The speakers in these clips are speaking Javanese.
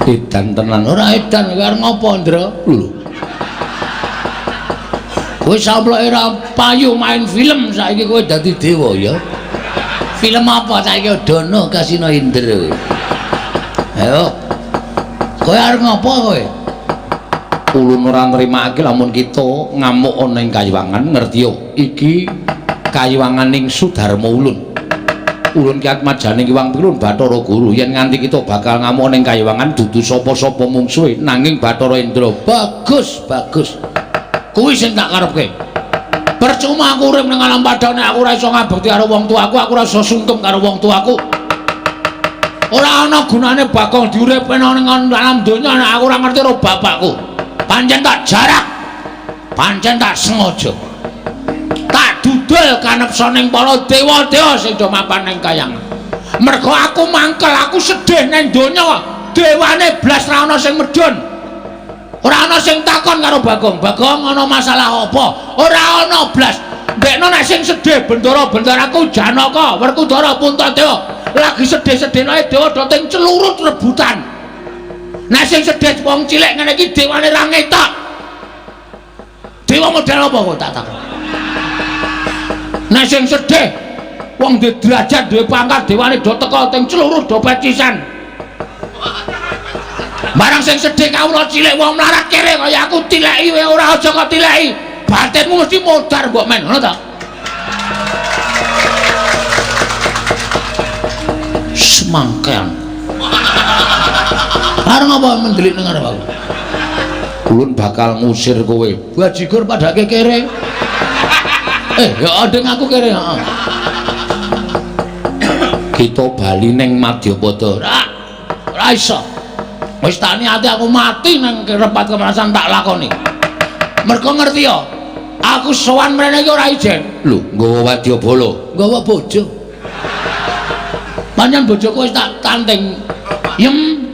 Edan tenan. Ora edan kowe arep ngopo, Ndra? Lho. Kowe samploke ora payu main film saiki kowe dadi dewa ya. Film apa saiki Dono Kasino Indra. Ayo. Kowe arep ngopo kowe? Ulun ora nrimake lamun kita ngamuk ana ing kayiwangan, ngerti yo. Iki kayiwanganing Sudarma Ulun. Ulun ki atmajane Hyang Pilun Bathara Guru yen nganti kita bakal ngamuk ning kayiwangan dudu sapa-sapa mungsuhe nanging Bathara Indra. Bagus, bagus. Kuwi sing tak karepke. Percuma aku urip ning alam padha nek aku ora iso ngabekti karo wong tuaku, aku ora iso sungkem karo wong tuaku. Ora ana gunane Bagong diuripne ning alam donya nek aku ora ngerti karo bapakku. Pancen tak jarak. Pancen tak sengaja. Tak dudul kanepsa ning para dewa-dewa sing do mapan ning kayangan. Mergo aku mangkel, aku sedih ning donya. Dewane blas ra ana sing medhun. Ora ana sing takon karo Bagong. Bagong ana masalah apa? Ora ana blas. Ndekno nek sing sedih bendara-bendaraku Janaka, Werkudara, Puntadewa. Lagi sedih-sedihne dewa do ting celurut rebutan. Nek sing sedih wong cilik ngene iki dewane ra ngetok. Dewa model apa kok tak takon? Nek sing sedih wong duwe derajat, duwe pangkat, dewane do teka ting celurut do pecisan. Barang sing sedih kawula cilik wong mlarat kere kaya aku tileki wae ora aja kok tileki. Batinmu mesti modar mbok men, ngono ta? Semangkean. Arep apa mendelik ning arep aku? Ulun bakal ngusir kowe. Bajigur padake kere. Ya adeng aku kere, heeh. Kita bali ning Madyapada. Ora. Ora iso. Wis tak niati aku mati nang repat kemerasan tak lakoni. Mergo ngerti ya, aku sowan mrene iki ora ijen. Lho, nggawa wadyabala, nggawa bojo. Pancen bojoku wis tak tanting. Yem.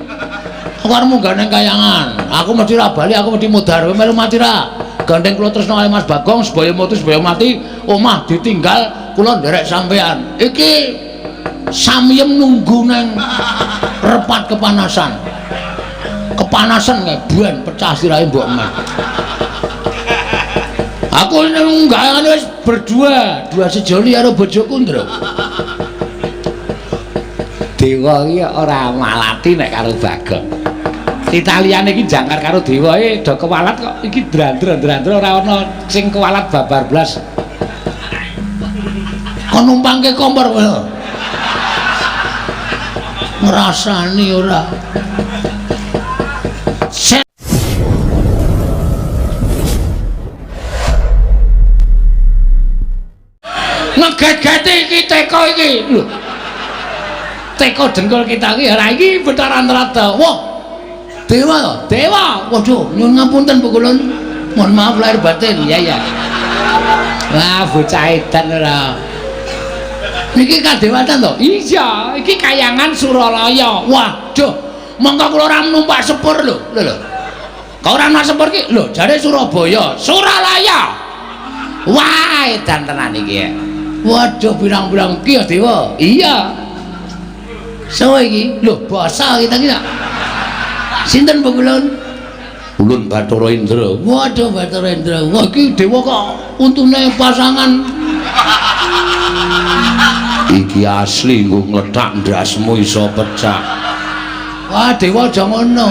Aku arep munggah nang kayangan. Aku mesti ra bali, aku mesti mudhar. Kowe melu mati ra? Gandeng kula tresna kali Mas Bagong, sebaya mutu sebaya mati, omah ditinggal kula nderek sampean. Iki samyem nunggu nang repat kepanasan. Kepanasan kae ben pecah sirahe mbok men. Aku nang gaweane wis berdua, dua sejoli karo bojoku, Ndra. Dewa iki ora malati nek karo Bagong. Italiane iki jangkar karo dewa e do kewalat kok iki drandra-drandra ora ana sing kewalat babar blas. Kon numpangke kompor kowe. Ngrasani ora. Ngeget-geti iki teko iki. Lho. Teko dengkul kita iki ora iki Bathara Antrada. Wah. Dewa to? Dewa. Waduh, nyuwun ngapunten Bu Kulun. Mohon maaf lahir batin. Iya, iya. Wah, bocah edan ora. Niki kadewatan to? Iya, iki kayangan Suralaya. Waduh, mongko kula ora numpak sepur lho. Lho lho. Kok ora numpak sepur iki? Lho, jare Surabaya. Suralaya. Wah, edan tenan iki ya. Waduh, pirang-pirang iki ya dewa. Iya. Sopo iki? Lho, basa kita iki ta. Sinten Bu Kulun? Ulun Bathara Indra. Waduh, Bathara Indra. Wah, iki dewa kok untune pasangan. Iki asli nggo nglethak ndasmu iso pecah. Wah, dewa aja ngono.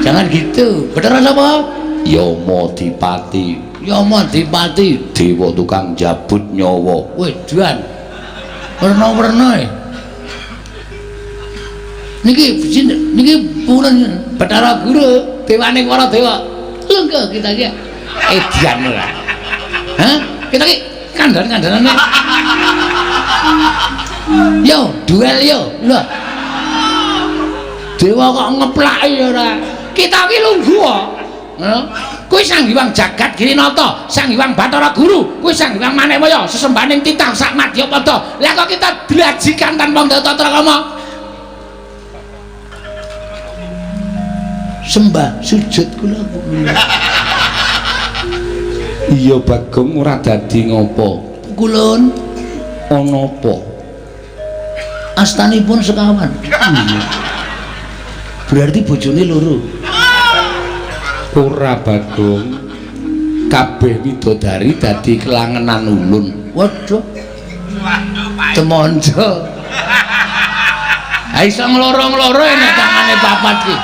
Jangan gitu. Bathara sapa? Yama Dipati. Yama Dipati, dewa tukang jabut nyawa. Wedan. Werna-werna e. Niki sinten? Niki purun Bathara Guru, dewane para dewa. Lho kita iki edian ora. Hah? Kita iki kandhan-kandhanane. Yo, duel yo. Lho. Dewa kok ngeplaki ora. Kita iki lungguh kok. Ngono. Kuwi Sang Hyang Jagat Girinata, Sang Hyang Bathara Guru, kuwi Sang Hyang Manemaya, sesembahaning titah sak madyapada. Lah kok kita dlajikan tanpa tata krama? Sembah sujud kula. Iya Bagong ora dadi ngopo. Kulun ana apa? Astanipun sekawan. Berarti bojone loro. Ora Bagong. Kabeh widodari dadi kelangenan ulun. Waduh. Temonjo. Ha iso ngloro-ngloro nek tangane papat ki.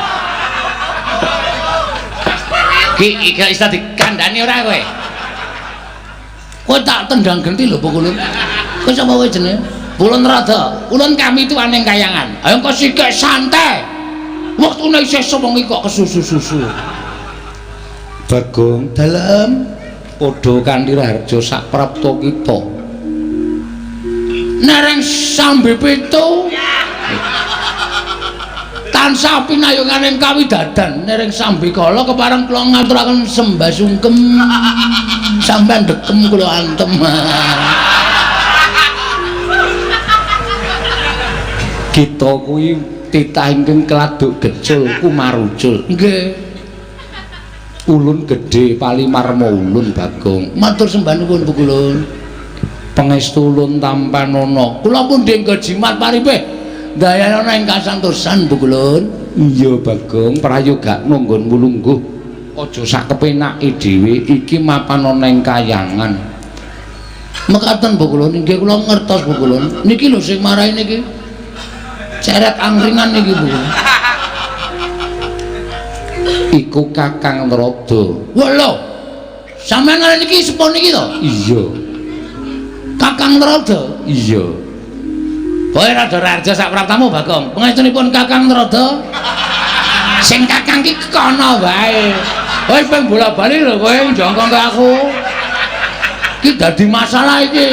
Ki iki iso dikandhani ora kowe? Kowe tak tendang genti lho Pukulun. Kowe sapa kowe jenenge? Pulun Rada. Ulun kami itu aneng kayangan. Ayo kok sikek santai. Wektune isih sewengi kok kesusu-susu. Bagong dalem padha kanthi raharja sak prapta kita. Nereng sambe pitu. Tansah pinayunganing kawidadan nereng sambikala kepareng kula ngaturaken sembah sungkem. Sampeyan dekem kula antem. Kita kuwi titah ingkang keladuk gecul kumarucul. Nggih. Ulun gedhe palimarma ulun Bagong. Matur sembah nuwun Pukulun. Pangestu ulun tampanana. Kula pun dengga jimat paripih. Dayanana ing kasantosan Pukulun. Iya Bagong, prayogakno nggonmu lungguh. Aja sakepenake dhewe iki mapan ana ing kayangan. Mekaten Pukulun, inggih kula ngertos Pukulun. Niki lho sing marai niki. Ceret angringan niki Bu. Iku Kakang Narada. Wah lho. Sampeyan ngene niki sepuh niki to? Iya. Kakang Narada? Iya. Kowe rada raja sak praptamu Bagong. Pangestunipun Kakang Narada. Sing kakang ki kono wae. Kowe ping bola-bali lho kowe jongkong ke aku. Iki dadi masalah iki.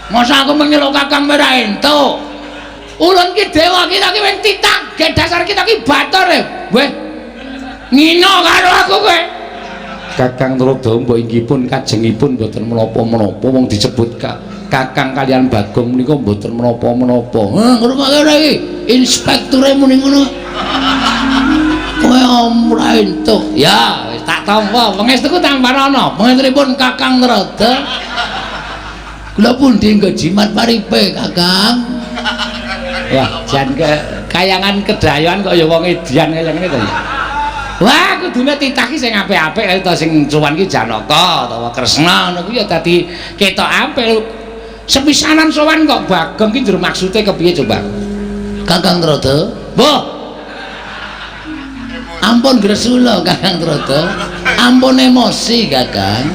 Masa aku menyeluk kakang ora entuk. Ulun ki dewa kita ki wing titah, dasar kita ki batur e. Weh. Ngino karo aku kowe. Kakang Narada mbok inggih pun kajengipun mboten menapa-menapa wong disebut Kakang kalian Bagong menika mboten menapa-menapa. Heh, ngrungokke ora iki? Inspekture muni ngono. Kowe ora entuk. Ya, wis tak tampa. Pangestuku tampanana. Pangestunipun Kakang Narada. Kula pundi nggo jimat paripe, Kakang? Wah, jan ke kayangan kedayoan kok ya wong edian kaya ngene to ya. Wah, kudune titah ki sing apik-apik to sing cuwan ki Janaka utawa Kresna ngono kuwi ya dadi ketok apik. Sepisanan sowan kok Bagong ki njero maksude kepiye coba? Kakang Narada. Mbah. Ampun gresula Kakang Narada. Ampun emosi, Kakang.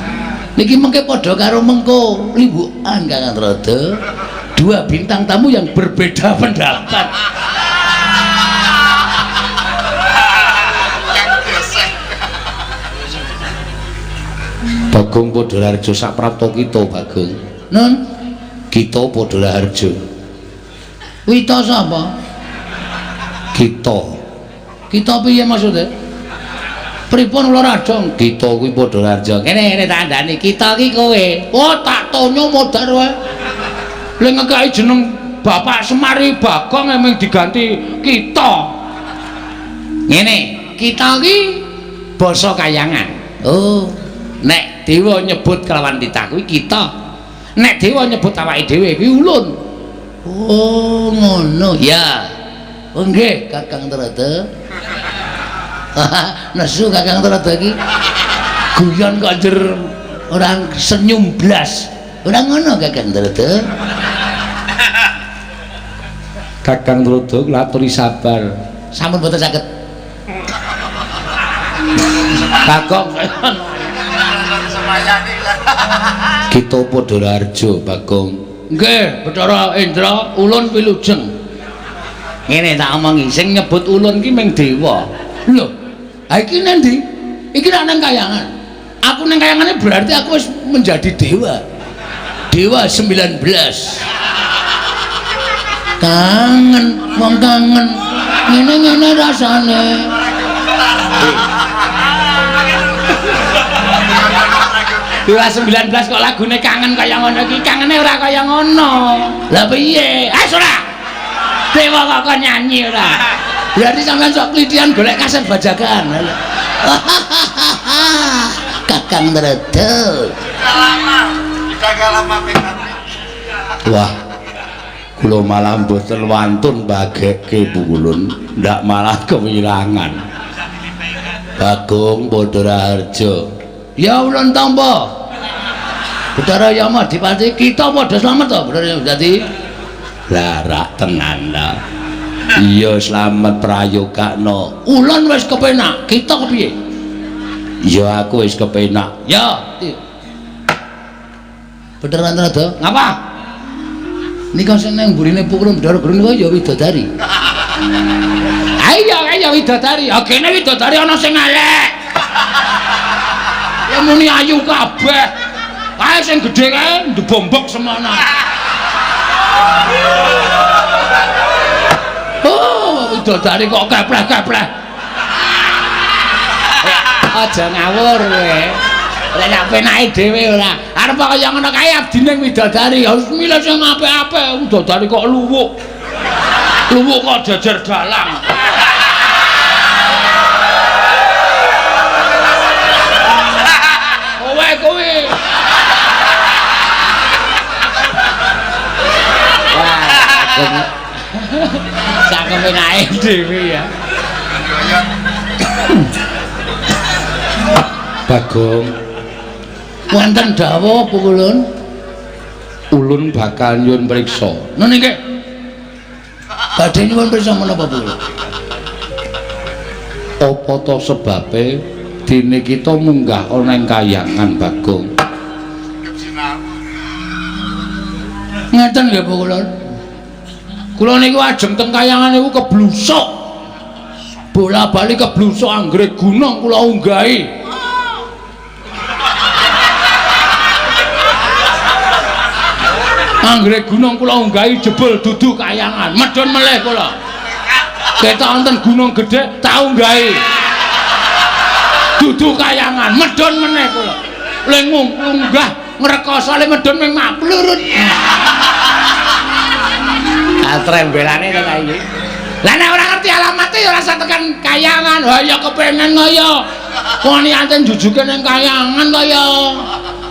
Niki mengke padha karo mengko limbukan Kakang Narada. Dua bintang tamu yang berbeda pendapat. Bagong padha raharja sak prapta kita, Bagong. Nun, kita padha raharja. Wita sapa? Kita. Kita piye maksudnya? Pripun kula radong? Kita kuwi padha raharja. Kene kene tak kandhani, kita ki kowe. Oh, tak tonyo modar wae. Lha ngekeki jeneng Bapak Semari Bagong emang diganti kita. Ngene, kita ki basa kayangan. Oh, nek dewa nyebut kelawan titah kuwi kita. Nek dewa nyebut awake dhewe kuwi ulun. Oh, ngono. Ya. Oh nggih, Kakang Narada. Nesu Kakang Narada iki. Guyon kok njer ora senyum blas. Ora ngono Kakang Narada. Kakang Narada kula aturi sabar. Sampun boten saged. Bagong kita padha raharja Bagong. Nggih, Bathara Indra, ulun wilujeng. Ngene tak omongi, sing nyebut ulun ki ming dewa. Lho, ha iki nang ndi? Iki rak nang kayangan. Aku nang kayangane berarti aku wis menjadi dewa. Dewa 19. Kangen, wong kangen. Ngene-ngene rasane. Dewa 19 kok lagune kangen kaya ngono iki, kangene ora kaya ngono. Lah piye? Ah ora. Dewa kok kon nyanyi ora. Berarti sampean sok klithian golek kaset bajakan. Kakang Narada. Lama, lama PKB. Wah. Kula malah mboten wantun bagekke Pukulun, ndak malah kewirangan. Bagong Padha Raharja. Ya ulun tampa. Bathara Yama Dipati kita padha slamet to, Bathara Yama dadi lah rak tenan ta. Iya slamet prayogakno. Ulun wis kepenak, kita kepiye? Ya aku wis kepenak. Ya. Bathara Antrada, ngapa? Nika sing nang mburine Pukulun Bathara Guru nika ya widodari. Ayo ayo widodari. Ha kene widodari ana sing elek. Ya muni ayu kabeh. Kae sing gedhe kae ndebombok semono. Oh, widodari kok kepleh-kepleh. Aja ngawur kowe. Lek nak penake dhewe ora. Arep kaya ngono kae abdine widodari. Harus milih sing apik-apik. Widodari kok luwuk. Luwuk kok jejer dalang. Kowe kuwi. Wah, sak kepenake dhewe ya. Bagong, wonten dawuh Pukulun? Ulun bakal nyuwun priksa. Niki nggih. Badhe nyuwun priksa menapa Pukulun? Apa ta sebabe dene kita munggah ana ing kayangan Bagong? Ngeten nggih Pukulun. Kula niku ajeng teng kayangan niku keblusuk. Bola-bali keblusuk anggere gunung kula unggahi. Anggere gunung kula unggahi jebul dudu kayangan, medhun melih kula. Ketok wonten gunung gedhe tak unggahi. Dudu kayangan, medhun meneh kula. Le ngunggah ngrekoso le medhun ming maplurut. Ah trembelane to iki. Lah nek ora ngerti alamate ya ora usah tekan kayangan. Ha ya kepengen kaya. Wong niate njujuke ning kayangan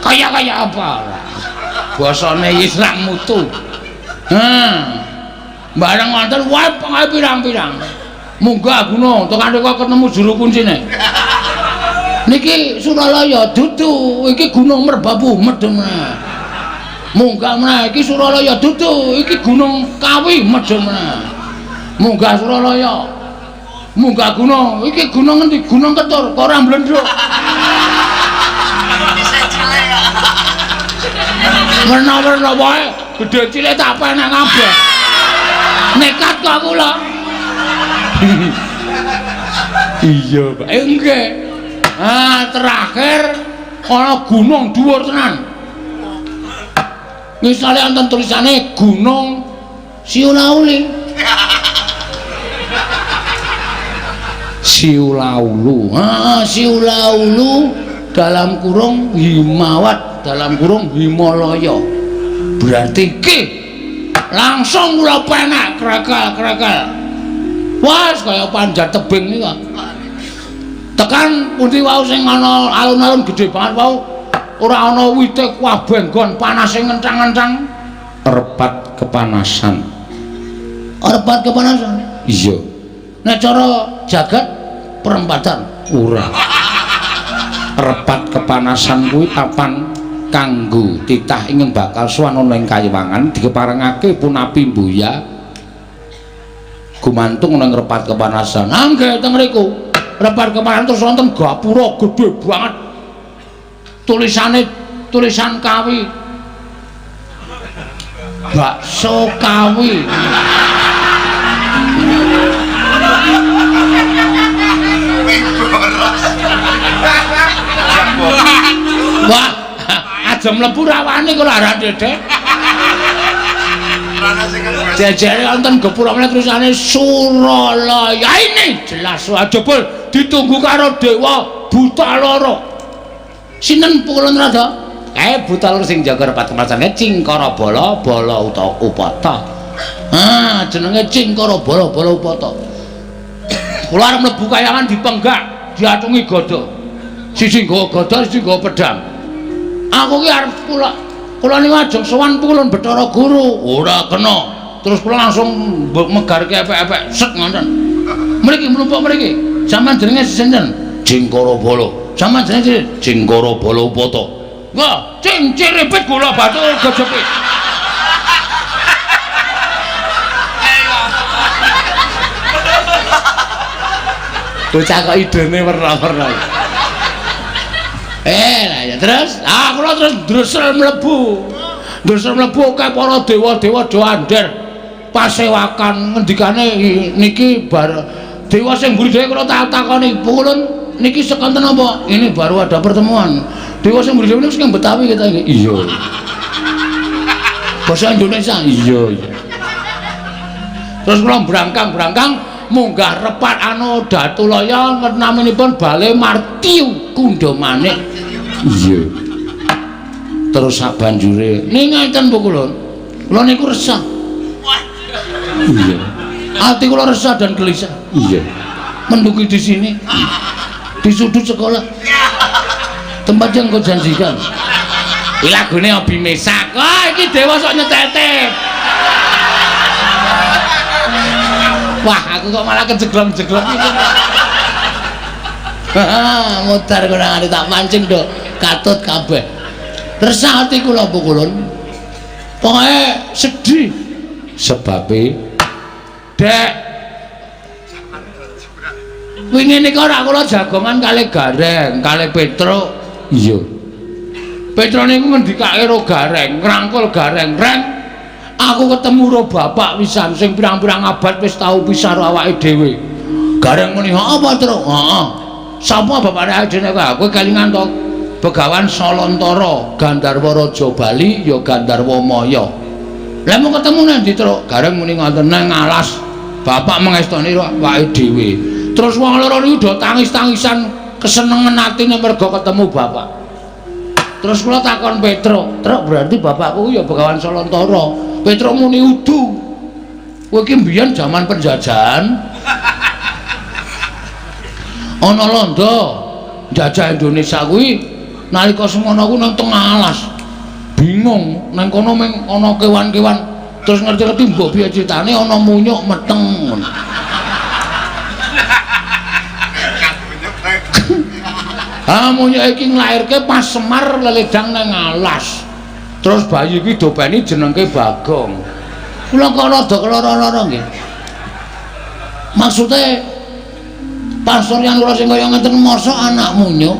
kaya kaya apa ora. Basane iki rak mutu. Bareng wonten wae pengae pirang-pirang. Munggah gunung tekan kok ketemu juru kuncine. Niki Suralaya dudu, iki Gunung Merbabu medhun. Munggah meneh iki Suralaya dudu, iki Gunung Kawi medhun meneh. Munggah Suralaya. Munggah gunung, iki gunung endi? Gunung Ketur, kok ora mblendhuk. Werna-werna wae, gedhe cilik tak penek kabeh. Nekat kok kula. Iya, Pak. Nggih. Ah, terakhir ana gunung dhuwur tenan. Misale wonten tulisane Gunung Siulauli. Siulaulu. Ah, Siulaulu dalam kurung Himawat dalam kurung Himalaya. Berarti ki langsung kula penek krekel-krekel. Wah, kaya panjat tebing iki kok. Tekan pundi wau sing ana alun-alun gedhe banget wau ora ana wite kabeh nggon panase ngencang-ngencang. Repat kepanasan. Repat kepanasan? Iya. Nek cara jagat perempatan ora. Repat kepanasan kuwi papan kanggo titah ingkang bakal sowan ana ing kayiwangan dikeparengake punapi mbuya gumantung ana ing repat kepanasan. Ah nggih teng mriku. Repat kepanasan terus wonten gapura gedhe banget. Tulisane tulisan Kawi. Bakso Kawi. Wah, aja mlebu rawane kula ora dedek. Jejere wonten gapura meneh tulisane Suralaya. Ini jelas jebul ditunggu karo dewa buta loro. Sinten Pukulun Rada? Kae buta loro sing jaga repat kepanasan Cingkara Bala Bala utawa Upata. Ah, jenenge Cingkara Bala Bala Upata. Kula arep mlebu kayangan dipenggak, diacungi gada. Siji nggawa gada, siji nggawa pedhang. Aku ki arep kula niku ajeng sowan Pukulun Bathara Guru. Ora kena. Terus kula langsung megarke epek-epek set ngoten. Mriki mlumpuk mriki. Sampeyan jenenge sinten? Jingkara Bala. Sampeyan jenenge Jingkara Bala Upata. Wah, cing ciripit gula batu gejepit. Bocah kok idene werna-werna. Lah ya terus, kula terus ndresel mlebu. Ndresel mlebu kae para dewa-dewa do andher. Pasewakan ngendikane niki bar dewa sing mburi dhewe kula tak takoni, "Pulun niki sekonten apa?" Ini baru ada pertemuan. Dewa sing mburi dhewe niku sing Betawi kita iki. Iya. Basa Indonesia. Iya, iya. Terus kula brangkang-brangkang munggah repat anu Datulaya naminipun Bale Martiu Kundha Manik. Iya. Terus sak banjure ning ngeten Bu kula. Kula niku resah. Iya. Ati kula resah dan gelisah. Iya. Menduki di sini. Di sudut sekolah. Tempat yang kau janjikan. Iki lagune Obi Mesak. Wah, iki dewa sok nyetetep. Wah, aku kok malah kejeglong-jeglong iki. Mutar kurang tak pancing do katut kabeh. Resah ati kula pukulun. Pokoke sedih. Sebabe Dek wingi nika ora kula jagongan kalih Gareng, kalih Petruk. Iya. Petruk niku ngendikake ro Gareng, ngrangkul Gareng, "Reng, aku ketemu ro bapak pisan sing pirang-pirang abad wis tau pisah ro awake dhewe." Gareng muni, "Apa, Truk?" "Heeh." "Sapa bapake awake dhewe kowe? Kowe kelingan to Begawan Salantara, Gandharwa Raja Bali ya Gandharwa Maya." "Lah mau ketemu nang ndi, Truk?" Gareng muni ngoten, "Nang alas. Bapak mengestoni awake dhewe." Terus wong loro niku do tangis-tangisan kesenengan atine mergo ketemu bapak. Terus kula takon Petruk, "Truk, berarti bapakku ya Begawan Salantara." Petruk muni, "Udu. Kowe iki mbiyen jaman penjajahan ana londo njajah Indonesia kuwi nalika semono kuwi nang tengah alas. Bingung nang kono mung ana kewan-kewan. Terus ngerti-ngerti mbok piye critane ana munyuk meteng." Ha munyuk iki nglairke pas Semar leledang nang alas. Terus bayi iki dopeni jenengke Bagong. Kula kok rada keloro-loro nggih. Maksude pasuryan kula sing kaya ngeten mosok anak munyuk.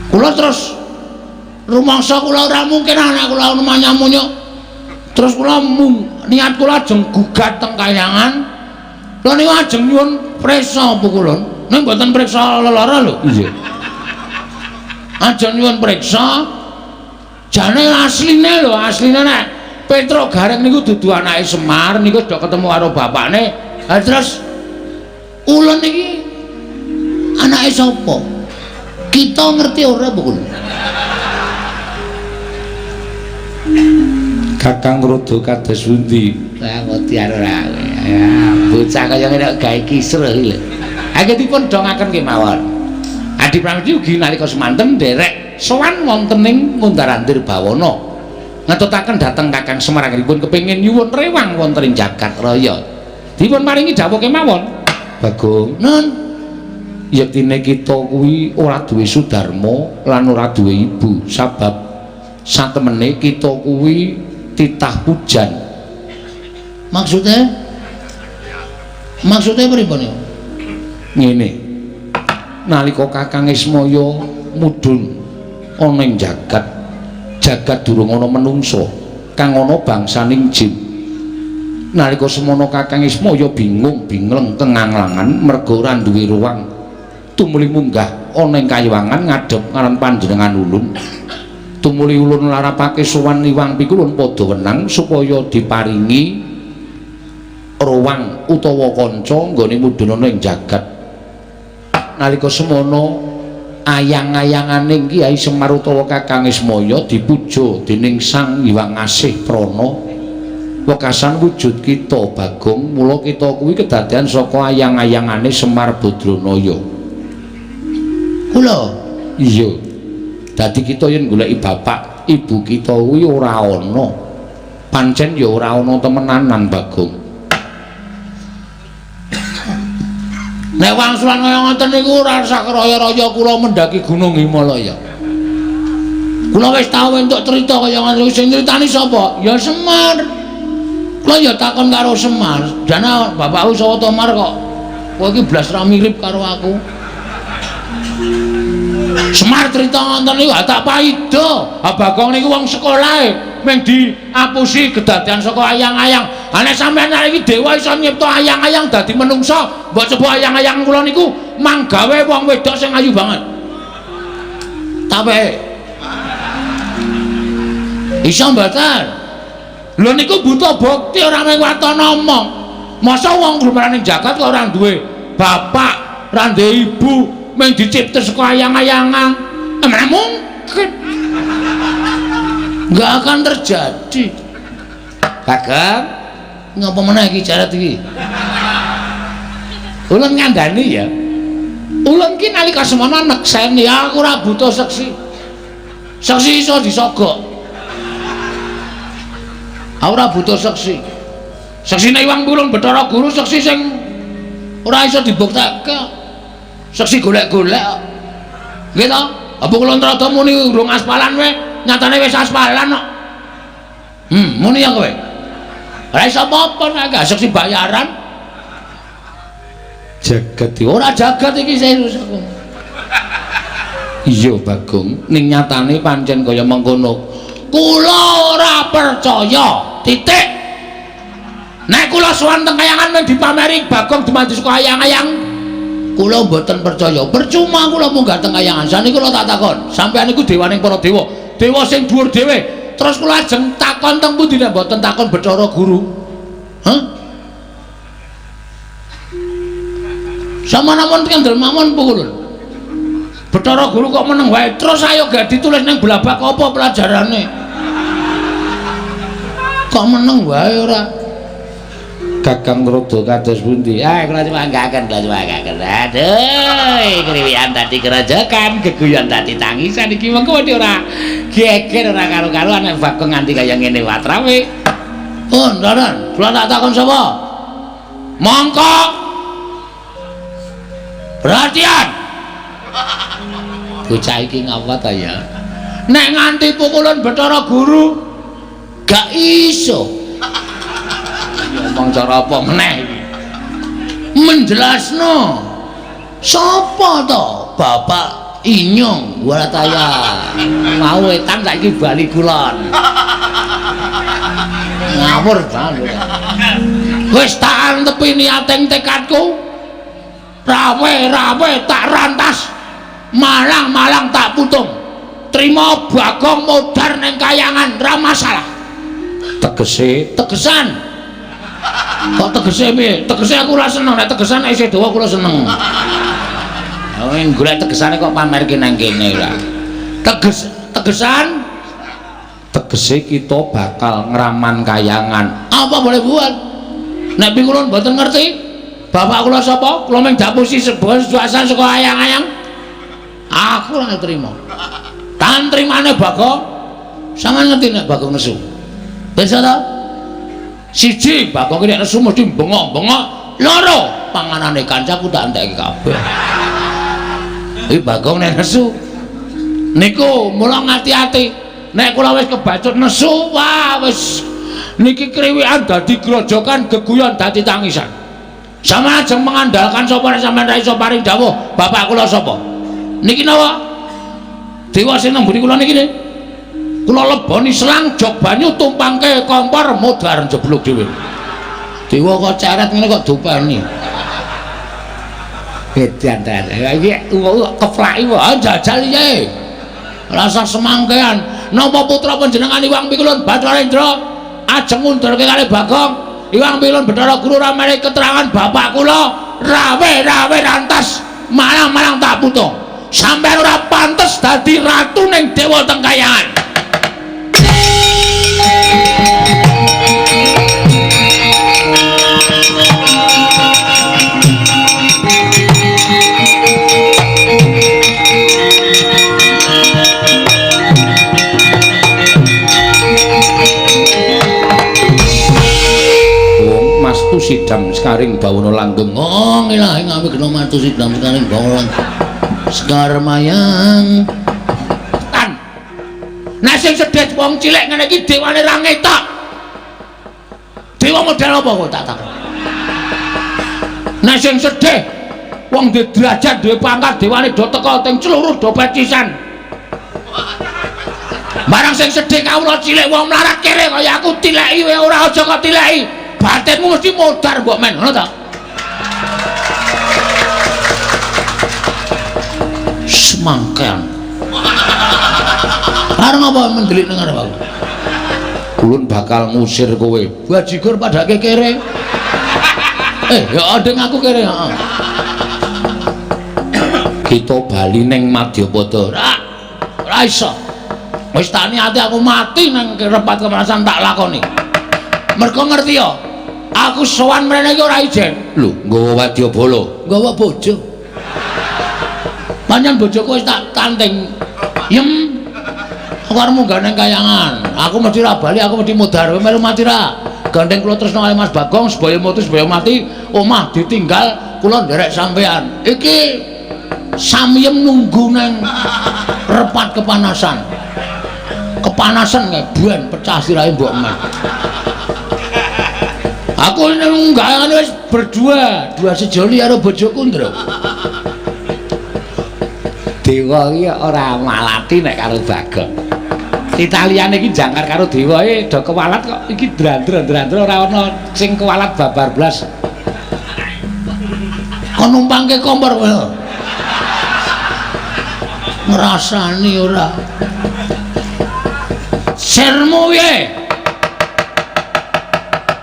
Kula terus rumangsa kula ora mungkin anak kula namanya munyuk. Terus kula niat kula ajeng gugat teng kayangan. Kula niku ajeng nyuwun priksa pukulun. Ning mboten priksa lelara lho. Iya. Ajeng nyuwun priksa jane asline lho, asline nek Petruk Gareng niku dudu anake Semar niku do ketemu karo bapakne. Ha terus ulun iki anake sapa? Kita ngerti ora pukul? Kakang Rada kados pundi? Lah mutiar ora. Ya, bocah kaya ngene gawe kisruh iki lho. Anggenipun dongaken kemawon. Adi Pramesti ugi nalika semanten nderek sowan wonten ing Mundar-andir Bawana. Ngetutaken dhateng Kakang Semar anggenipun kepengin nyuwun rewang wonten ing jagat raya. Dipun paringi dawuh kemawon. Bagong, "Nun, yektine kita kuwi ora duwe sudarma lan ora duwe ibu, sabab satemene kita kuwi titah pujan." Maksudnya? Maksudnya pripun ya? Ngene. Nalika Kakang Ismaya mudhun ana ing jagat, jagat durung ana menungsa, kang ana bangsaning jin. Nalika semono Kakang Ismaya bingung bingleng kenganglangan merga ora duwe ruang. Tumuli munggah ana ing kayiwangan ngadhep ngaran panjenengan ulun. Tumuli ulun larapake sowan Iwang Pikulun padha wenang supaya diparingi ruang utawa kanca nggone mudhun ana ing jagat. Nalika semono ayang-ayangane Kyai Semar utawa Kakang Ismaya dipuja dening Sang Hyang Asih Prana. Wekasan wujud kita Bagong, mula kita kuwi kedadean saka ayang-ayangane Semar Badranaya. Kula? Iya. Dadi kita yen goleki bapak, ibu kita kuwi ora ana. Pancen ya ora ana temenanan Bagong. Nek wangsulan kaya ngoten niku ora usah raya-raya kula mendaki Gunung Himalaya. Kula wis tau entuk cerita kaya ngoten sing nyritani sapa? Ya Semar. Kula ya takon karo Semar, "Dana bapakku sapa to Mar kok kowe iki blas ra mirip karo aku?" Semar cerita ngoten niku tak paida. Ha Bagong niku wong sekolahe mung diapusi kedadean saka ayang-ayang. Ha nek sampeyan iki dewa iso nyipta ayang-ayang dadi menungsa, mbok coba ayang-ayang kula niku manggawe wong wedok sing ayu banget. Tape. Iso mboten? Lho niku butuh bukti ora mung waton omong. Masa wong grumaning jagat kok ora duwe bapak, ora duwe ibu, mung dicipta saka ayang-ayangan. Mana mungkin. Enggak akan terjadi. Bagong, ngapa meneh iki jaret iki? Ulun ngandani ya. Ulun ki nalika semono nekseni aku ora butuh seksi. Seksi iso disogok. Aku ora butuh seksi. Seksine Iwang Pulung Bathara Guru seksi sing ora iso dibuktekke. Seksi golek-golek. Nggih to? Apa kula nrada muni urung aspalan wae, nyatane wis aspalan kok. Muni ya kowe. Ora iso apa-apa nek gak seksi bayaran. Jagat ora jagat iki serius aku. Iya Bagong, ning nyatane pancen kaya mengkono. Kula ora percaya. Titik. Nek kula sowan teng kayangan men dipameri Bagong dumadi saka ayang-ayang, kula mboten percaya. Percuma kula munggah teng kayangan. Saniki kula tak takon, sampeyan niku dewaning para dewa, dewa sing dhuwur dhewe. Terus kula ajeng takon teng pundi nek mboten takon Bathara Guru? Hah? Sama namun kendel mawon pukulun. Bathara Guru kok meneng wae. Terus ayo gak ditulis ning blabak apa pelajarane? Kok meneng wae ora? Kakang Rada kados pundi? Ah, kula cumanggaken, kula cumanggaken. Aduh, kriwikan dadi kerojokan, geguyon dadi tangisan iki mengko wedi ora geger ora karo-karuan nek Bagong nganti kaya ngene watrawe. Oh, ndaran, kula tak takon sapa? Mongko. Perhatian. Bocah iki ngapa ta ya? Nek nganti pukulun Bathara Guru gak iso. Ngomong cara apa meneh iki? Menjelasno. Sapa to Bapak Inyong Warataya? Mau wetan saiki bali kulon. Ngawur banget. Wis tak antepi niating tekadku. Rawe-rawe tak rantas. Malang-malang tak putung. Trima Bagong modar ning kayangan ra masalah. Tegese, tegesan. Kok tegese piye? Tegese aku ora seneng, nek tegesan isih dawa kula seneng. Ha golek tegesane kok pamerke nang kene ora. Teges, tegesan tegese kita bakal ngraman kayangan. Apa boleh buat? Nek kula mboten ngerti, bapak kula sapa? Kula mung diapusi sebuah suasan saka ayang-ayang. Aku ora trima. Tan trimane Bagong. Sampeyan ngerti nek Bagong nesu. Bisa ta? Siji, Bagong ki nek nesu mesti bengok-bengok. Loro, panganane kancaku tak entekke kabeh. Iki Bagong nek nesu niku mula ngati-ati. Nek kula wis kebacut nesu, wah wis niki kriwikan dadi grojokan, geguyon dadi tangisan. Sampeyan ajeng mengandalkan sapa nek sampeyan ra iso paring dawuh bapak kula sapa? Niki napa? Dewa sing nang mburi kula niki ne. Kula leboni selang jog banyu tumpangke kompor modar jeblok dhewe. Dewa kok ceret ngene kok dopeni. Edan ta. Iki keplaki wae jajal piye. Rasa semangkean. Napa putra panjenengan Iwang Pikulun Bathara Indra ajeng ngundurke kalih Bagong? Iwang Pikulun Bathara Guru ora menehi keterangan bapak kula rawe-rawe rantas malang-malang tak putung. Sampeyan ora pantes dadi ratu ning dewa teng kayangan. bawana langgeng. Oh, ilahi ngawi gena matu sidam sekaring bawana sekar mayang. Tan. Nek sing sedhet wong cilik ngene iki dewane ra ngetok. Dewa model apa kok tak takon. Nek sing sedih wong duwe derajat, duwe pangkat, dewane do teka teng seluruh do pecisan. Barang sing sedih kawula cilik wong mlarat kere kaya aku tileki wae ora aja kok tileki. Batinmu mesti modar mbok men, ngono ta? Semangkean. Arep ngapa mendelik nang arep aku? Ulun bakal ngusir kowe. Bajigur padake kere. Ya adeng aku kere, heeh. Kita bali ning Madyapada. Ora iso. Wis tak niati aku mati nang repat kepanasan tak lakoni. Mergo ngerti ya, aku sowan mrene iki ora ijen. Lho, nggawa wadyabala, nggawa bojo. Pancen bojoku wis tak tanding. Yem. Aku arep munggah nang kayangan. Aku mesti ra bali, aku mesti mudhar. Kowe melu mati ra? Gandeng kula tresna kali Mas Bagong, sebaya mutus sebaya mati, omah ditinggal, kula nderek sampean. Iki samyem nunggu nang repat kepanasan. Kepanasan kae ben pecah sirahe mbok men. Aku nang kayangan wis berdua, dua sejoli karo bojoku, Ndra. Dewa iki ora malati nek karo Bagong. Italiane iki jangkar karo dewa e do kewalat kok iki drandra-drandra ora ana sing kewalat babar blas. Kon numpangke kompor kowe. Ngrasani ora. Sirmu piye?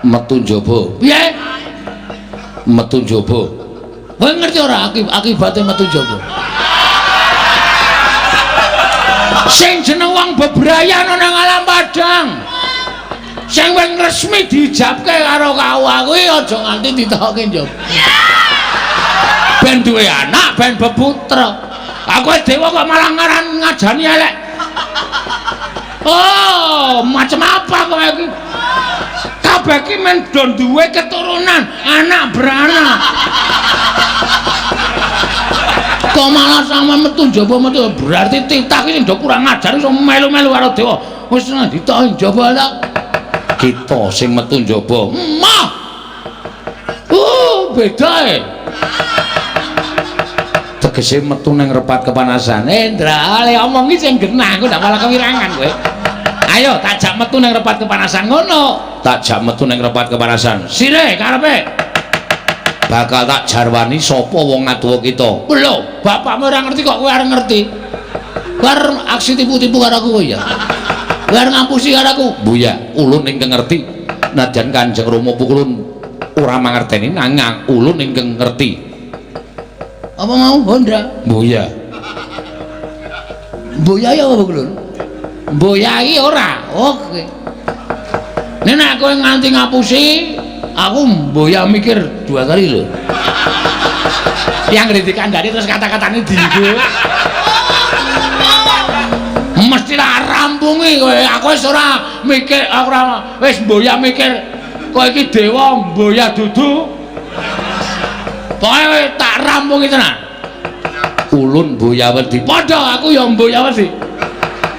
Metu njaba. Piye? Metu njaba. Kowe ngerti ora akibate metu njaba? Sing jeneng wong bebrayan ana nang alam padang. Sing wis resmi diijabke karo kawula kuwi aja nganti ditokke njaba. Ben duwe anak, ben beputra. Aku dewa kok malah ngaran ngajani elek. Oh, macam apa kowe iki? Kabeh iki men do duwe keturunan, anak beranak. Kok malah sama metu njaba metu berarti titah iki do kurang ajar iso melu-melu karo dewa. Wis ditoki njaba ta. Kita sing metu njaba. Mah. Beda e. Tegese metu nang repat kepanasan. Ndra, le omongi sing genah, aku ndak malah kewirangan kowe. Ayo tak jak metu nang repat kepanasan ngono. Tak jak metu nang repat kepanasan. Sire karepe. Bakal tak jarwani sapa wong aduwa kita. Lho, bapakmu ora ngerti kok kowe arep ngerti. Kowe arep aksi tipu-tipu karo aku kowe ya. Kowe arep ngapusi karo aku. Buya, ulun ingkang ngerti. Najan Kanjeng Rama pukulun ora mangerteni nanging ulun ingkang ngerti. Apa mau Honda? Buya. Buya ya apa kulun? Buya iki ora. Oke. Nek nek kowe nganti ngapusi, aku mboya mikir dua kali lho. Yang ngerti kandhane terus kata-katane dienggo. Mesti lah rampungi kowe. Aku wis ora mikir, aku ora wis mboya mikir kowe iki dewa mboya dudu. Pokoke tak rampungi tenan. Ulun mboya wedi. Padha aku ya mboya wedi.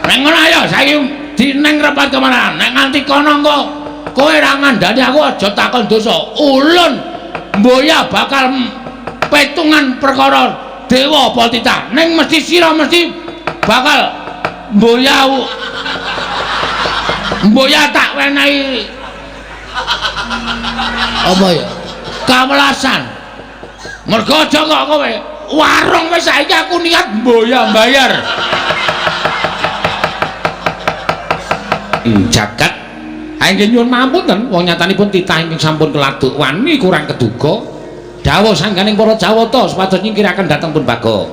Nek ngono ayo saiki dineng repat kemana? Nek nganti kono engko kowe ora ngandani aku aja takon dosa. Ulun mboya bakal petungan perkara dewa apa titah. Ning mesti sira mesti bakal mboya mboya tak wenehi apa ya? Kawelasan. Mergo aja kok kowe warung wis saiki aku niat mboya mbayar. Jagat inggih nyuwun pangapunten wong nyatanipun titah ingkang sampun keladuk wani kurang keduga dawuh sangganing para Jawata supados nyingkiraken dhateng pun Bagong.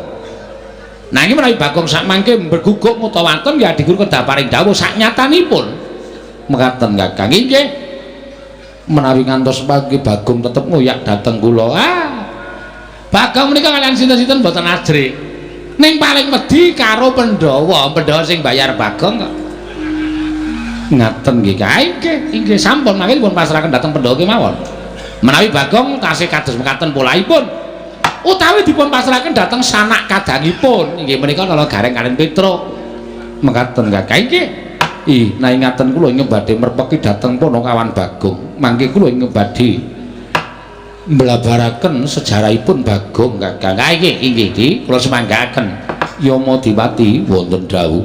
Nanging menawi Bagong sakmangke berguguk mutawaton ya adigur kedah paring dawuh saknyatanipun. Mekaten Kakang inggih menawi ngantos pangke Bagong tetep ngoyak dhateng kula. Bagong menika kalian sinten-sinten mboten ajrih. Ning paling wedi karo Pandhawa, Pandhawa sing bayar Bagong kok. Ngaten nggih kae inggih, inggih sampun mangke dipun pasrahaken dhateng Pandhawa kemawon. Menawi Bagong tasih kados mekaten polahipun utawi dipun pasrahaken dhateng sanak kadangipun inggih menika Nala Gareng kaliyan Petruk. Mekaten Kakang inggih. Ih, nah ingaten kula ingkang badhe merpeki dhateng Panakawan Bagong. Mangke kula ingkang badhe mblabaraken sejarahipun Bagong Kakang. Ha inggih inggih Di, kula semanggaaken. Yama Diwati wonten dawuh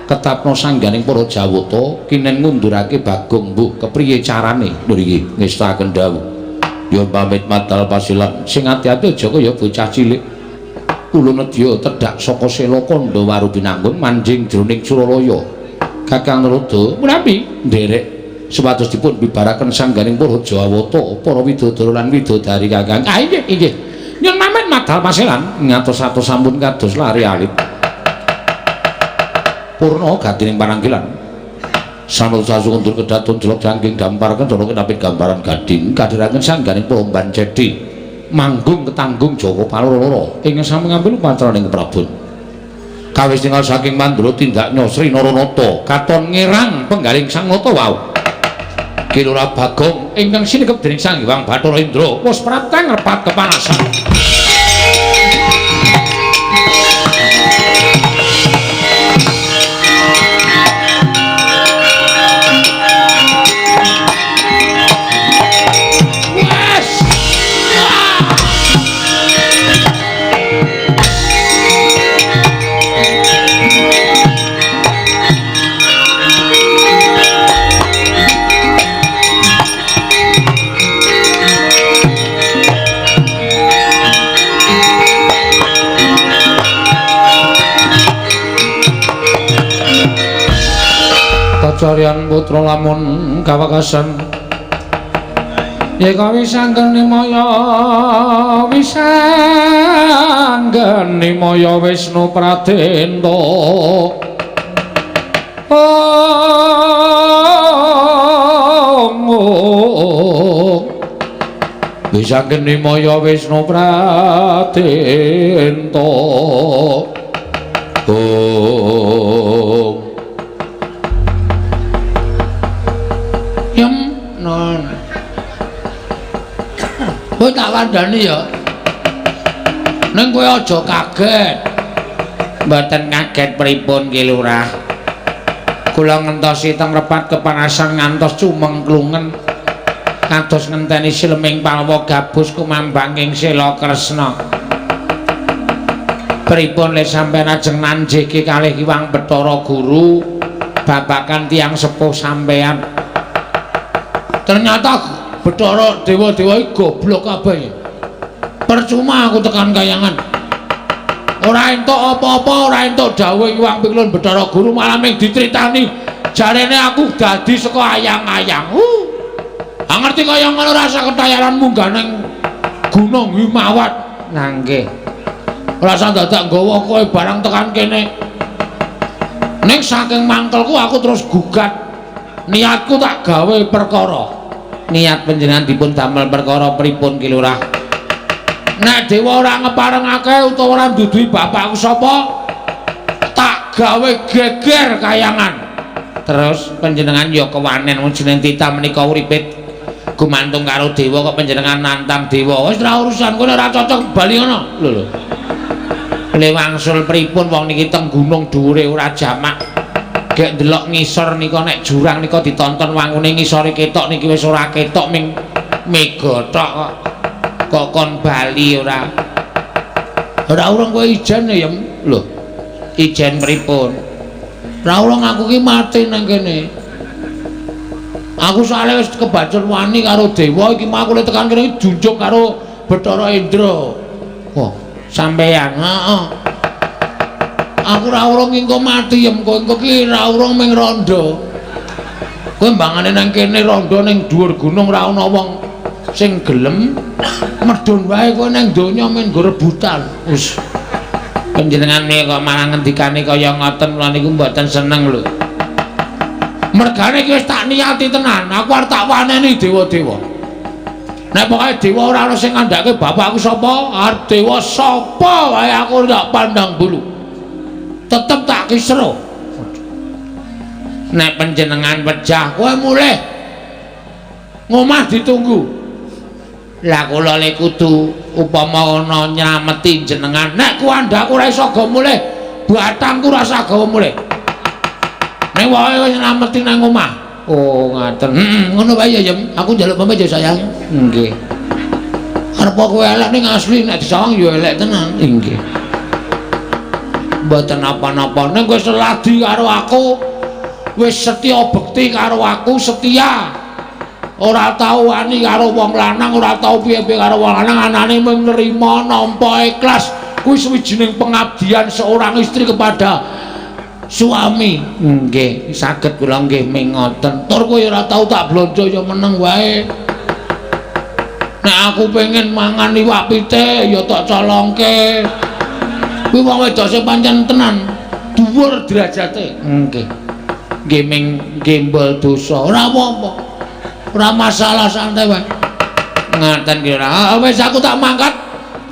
ketapna sangganing para Jawata kinen ngundurake Bagong mbuh kepriye carane. Lho nggih ngestakaken dawuh. Nyuwun pamit madal pasilan. Sing ati-ati aja kaya bocah cilik. Kula nedya tedhak saka sela kandha waru binanggun manjing jroning Suralaya. Kakang Narada menawi nderek supados dipun bibaraken sangganing para Jawata, para widodara lan widodari Kakang. Ah inggih inggih. Nyuwun pamit madal pasilan ngatos-atos sampun kados lari alit. Purna gatining pananggilan. Sampun sasundur kedaton jelok jangking dampar kencana ketapit gambaran gading kadhiraken sangganing para Bancedi manggung ketanggung Jaka Paloro ing sami ngambil upacara ing Prabon. Kawis tingal saking Mandura tindak Sri Naranata katon ngerang penggaling Sang Nata wau. Ki Lurah Bagong ingkang sinekep dening Sang Hyang Bathara Indra wis praptang repat kepanasan. Kacarian putra lamun kawekasan yeka wisanggeni maya wisanggeni maya Wisnu Pradenta om wisanggeni maya Wisnu Pradenta om. Yem non. Kowe tak kandhani ya. Ning kowe aja kaget. Mboten kaget pripun Ki Lurah. Kula ngentosi teng repat kepanasan ngantos cumengklungen. Kados ngenteni sileming palwa gabus kumambanging sela Kresna. Pripun le sampeyan ajeng nanjiki kalih Hyang Bathara Guru babakan tiyang sepuh sampeyan. Ternyata Bathara dewa-dewa iki goblok kabeh. Percuma aku tekan kayangan. Ora entuk apa-apa, ora entuk dawuh Hyang Piklun Bathara Guru malah mung dicritani jarene aku dadi saka ayang-ayang. Ah ngerti kaya ngono rasa ketayaran munggah ning Gunung Himawat. Nah nggih. Rasa dadak nggawa kowe barang tekan kene. Ning saking mangkelku aku terus gugat. Niatku tak gawe perkara. Niat panjenengan dipun damel perkara pripun Ki Lurah? Nek dewa ora ngeparengake utawa ora nduduhi bapakku sapa, tak gawe geger kayangan. Terus panjenengan ya kewanen wong jeneng titah menika uripe gumantung karo dewa kok panjenengan nantang dewa. Wis ora urusan kowe ora cocok bali ngono. Lho lho. Le wangsul pripun wong niki teng gunung dhuwure ora jamak. Gek ndelok ngisor nika nek jurang nika ditonton wangune ngisore ketok niki wis ora ketok ming mega tok kok. Kok kon bali ora. Ora urung kowe ijen ya. Lho, ijen pripun? Ora urung aku ki mati nang kene. Aku soalnya wis kebacut wani karo dewa iki mau aku tekan kene junjung karo Bathara Indra. Wah, sampeyan. Heeh. Aku ora urung engko mati ya engko engko ki ora urung ming rondo. Kowe mbangane nang kene rondo ning dhuwur gunung ora ana wong sing gelem medhun wae kowe nang donya men nggo rebutan. Wis panjenengan kok malah ngendikane kaya ngoten kula niku mboten seneng lho. Mergane iki wis tak niati tenan, aku arep tak waneni dewa-dewa. Nek pokoke dewa ora ana sing ngandhake bapakku sapa, arep dewa sapa wae aku tak pandang bulu. Tetep tak kisro. Nek panjenengan pejah kowe mulih ngomah ditunggu. Lah kula le kudu upama ana nylameti jenengan. Nek kuandhaku ora iso go mulih, batangku ora usah gawa mulih. Nek wae wis nylameti nang omah. Oh, ngaten. Heeh, ngono wae ya, Yem. Aku njaluk pamit ya, sayang. Nggih. Arep kowe elek ning asli nek disawang ya elek tenan. Nggih. Mboten napa-napa. Ning kowe seladi karo aku, wis setya bekti karo aku, setia. Ora tau wani karo wong lanang, ora tau piye-piye karo wong lanang, anane mung nrima nampa ikhlas. Kuwi sawijining pengabdian seorang istri kepada suami. Nggih, saged kula nggih mengoten. Tur kowe ora tau tak blonjo ya meneng wae. Nek aku pengen mangan iwak pitik ya tak colongke. Kuwi wong wedok sing pancen tenan dhuwur derajate. Nggih. Nggih ming gembol dosa. Ora apa-apa. Ora masalah santai wae. Ngaten ki ora. Wis aku tak mangkat.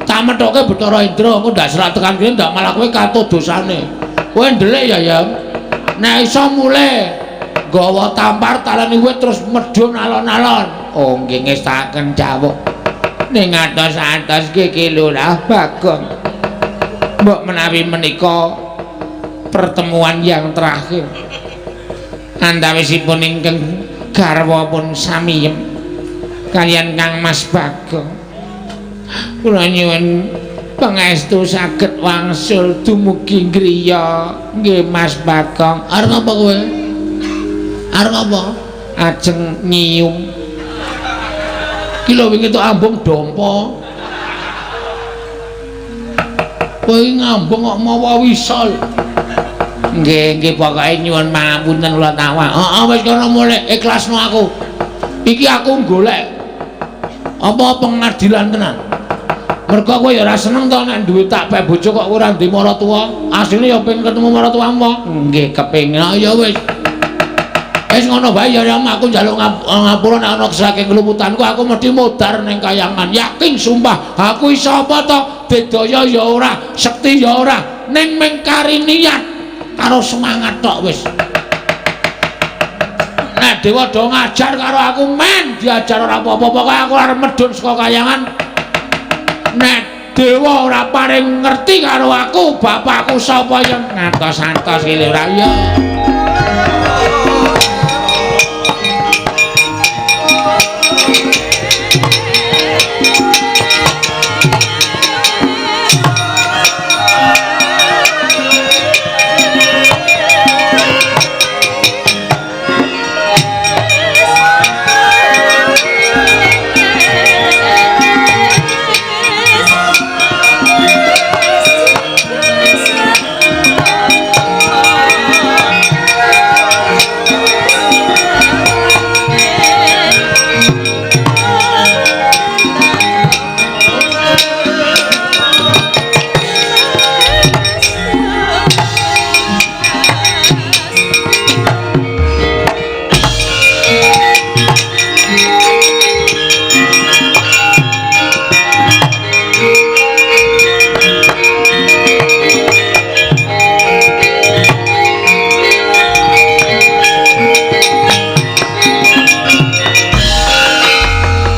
Tak methoke Bathara Indra, engko ndak serat tekan kene ndak malah kowe katut dosane. Kowe ndelik ya, Yam. Nek iso mulih nggawa tampar taleni wit terus medhun alon-alon. Oh nggih ngestaken jawuk. Ning atos-atos nggih Ki Lurah Bagong. Mbok menawi menika pertemuan yang terakhir. Antawisipun ingkang garwa pun samiyem kaliyan Kang Mas Bagong. Kula nyuwun pangestu saged wangsul dumugi griya nggih Mas Bagong. Arep apa kowe? Arep apa? Ajeng nyium. Ki lho wingi tok ambung dompa. Kowe ngambung kok mawa wisol. Nggih, nggih pokoke nyuwun pangapunten kula tawak. Heeh, wis kono mulih ikhlasno aku. Iki aku golek apa pengadilan tenan. Mergo kowe ya ora seneng to nek duwe tak pek bojo kok ora ndek maratuwa. Asline ya pengen ketemu maratuwamu. Nggih, kepengin. Ya wis. Wis ngono bae ya aku njaluk ngapura nek ana saking keluputanku aku mesti modar ning kayangan. Yakin sumpah, aku iso apa to? Bedaya ya ora, sekti ya ora, ning mung kari niat karo semangat tok wis. Nek dewa do ngajar karo aku men diajar ora apa-apa, pokoke aku arep medhun saka kayangan. Nek dewa ora paring ngerti karo aku bapakku sapa yen ngantos-antos iki ora ya.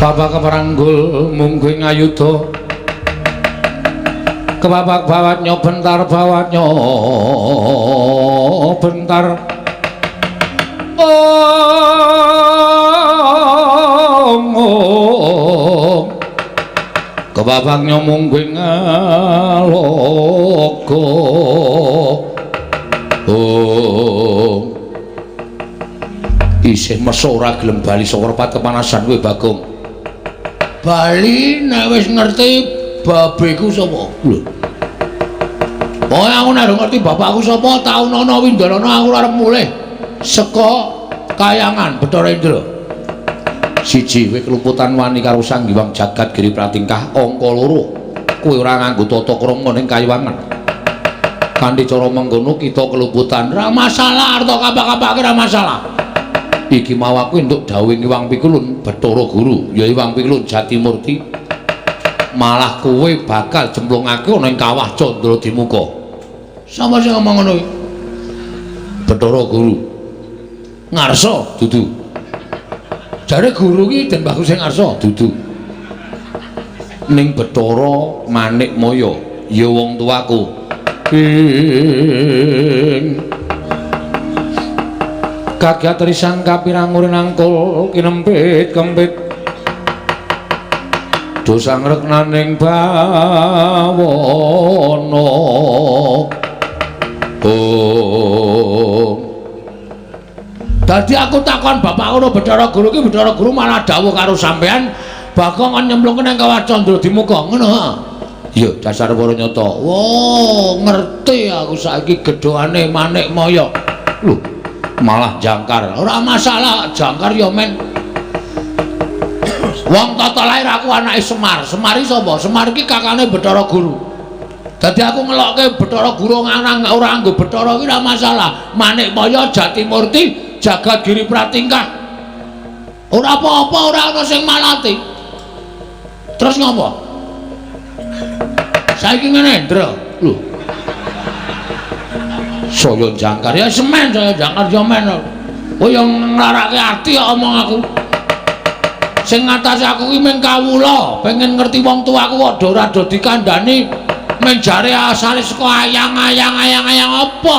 Bapak keperanggul mungguing ayuda kebapak bawat nyobentar bawat nyobentar om om kebapak nyomungguing aloka om isih meso ora gelem bali saka repat kepanasan kowe Bagong. Bali nek wis ngerti babeku sapa lho. Pokoke aku nek ngerti bapakku sapa taunono windalana aku arep mulih saka kayangan Bathara Indra. Siji kowe keluputan wani karo Sang Hyang Jagat Giri Pratingkah, angka loro kowe ora nganggo tata krama ning kayiwangan. Kanthi cara mengkono kita keluputan ora masalah, arta kapak-kapake ora masalah. Iki mau aku entuk dawuhing Hyang Pikulun Bathara Guru, ya Hyang Pikulun Jatimurti. Malah kowe bakal jemplungake ana ing kawah Candra Dimuka. Sapa sing ngomong ngono kuwi? Bathara Guru. Ngarsa dudu. Jare guru ki Den Bagus sing ngarsa dudu. Ning Bathara Manikmaya ya wong tuaku. Ing kagiat risang kapirang nangkul kinempit kempit dosa ngreknaning bawana. Oh. Dadi aku takon bapak ngono Bathara Guru ki, Bathara Guru malah dawuh karo sampean Bagong kon nyemplung nang Kawah Candra Dimuka ngono ha. Iya dasar para nyata. Wah, ngerti aku saiki gedhokane Manikmaya. Lho, malah jangkar. Ora masalah, jangkar ya men. Wong tata lahir aku anake Semar. Semar iki sapa? Semar iki kakane Bathara Guru. Dadi aku ngelokke Bathara Guru nganang ora nganggo Bathara iki ora masalah. Manikmaya Jatimurti Jagat Giri Pratingkah. Ora apa-apa, ora ana sing malati. Terus ngopo? Saiki ngene, Ndra. Lho. Saya jangkar ya semen, saya jangkar ya men. Kowe yo nglarake ati kok omong aku. Sing ngatasi aku ki mung kawula, pengen ngerti wong tuaku kok do ora do dikandani men jare asale saka ayang-ayang apa?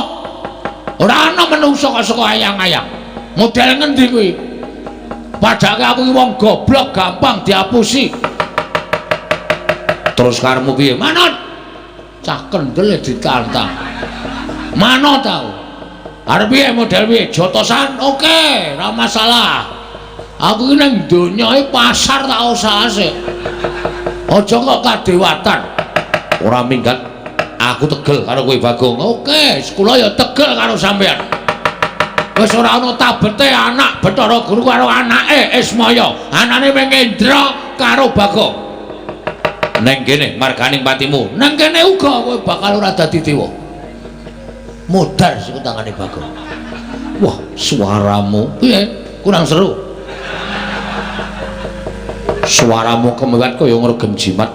Ora ana menungso kok saka ayang-ayang. Model ngendi kuwi? Padake aku ki wong goblok gampang diapusi. Terus karepmu piye? Manut. Cah kendel ditantang. Manut tau. Arep piye model piye? Jotosan oke, ora masalah. Aku ki nang donya iki pasar tak usahase. Aja kok kadewatan. Ora minggat. Aku tegel karo kowe Bagong. Oke, kula ya tegel karo sampean. Wis ora ana tabete anak Bathara Guru karo anake Ismaya. Anane mung Indra karo Bagong. Neng kene marganing patimu. Neng kene uga kowe bakal ora dadi dewa. Modar siku tangane Bagong. Wah, suaramu piye? Kurang seru. Suaramu kemewet kaya ngregem jimat.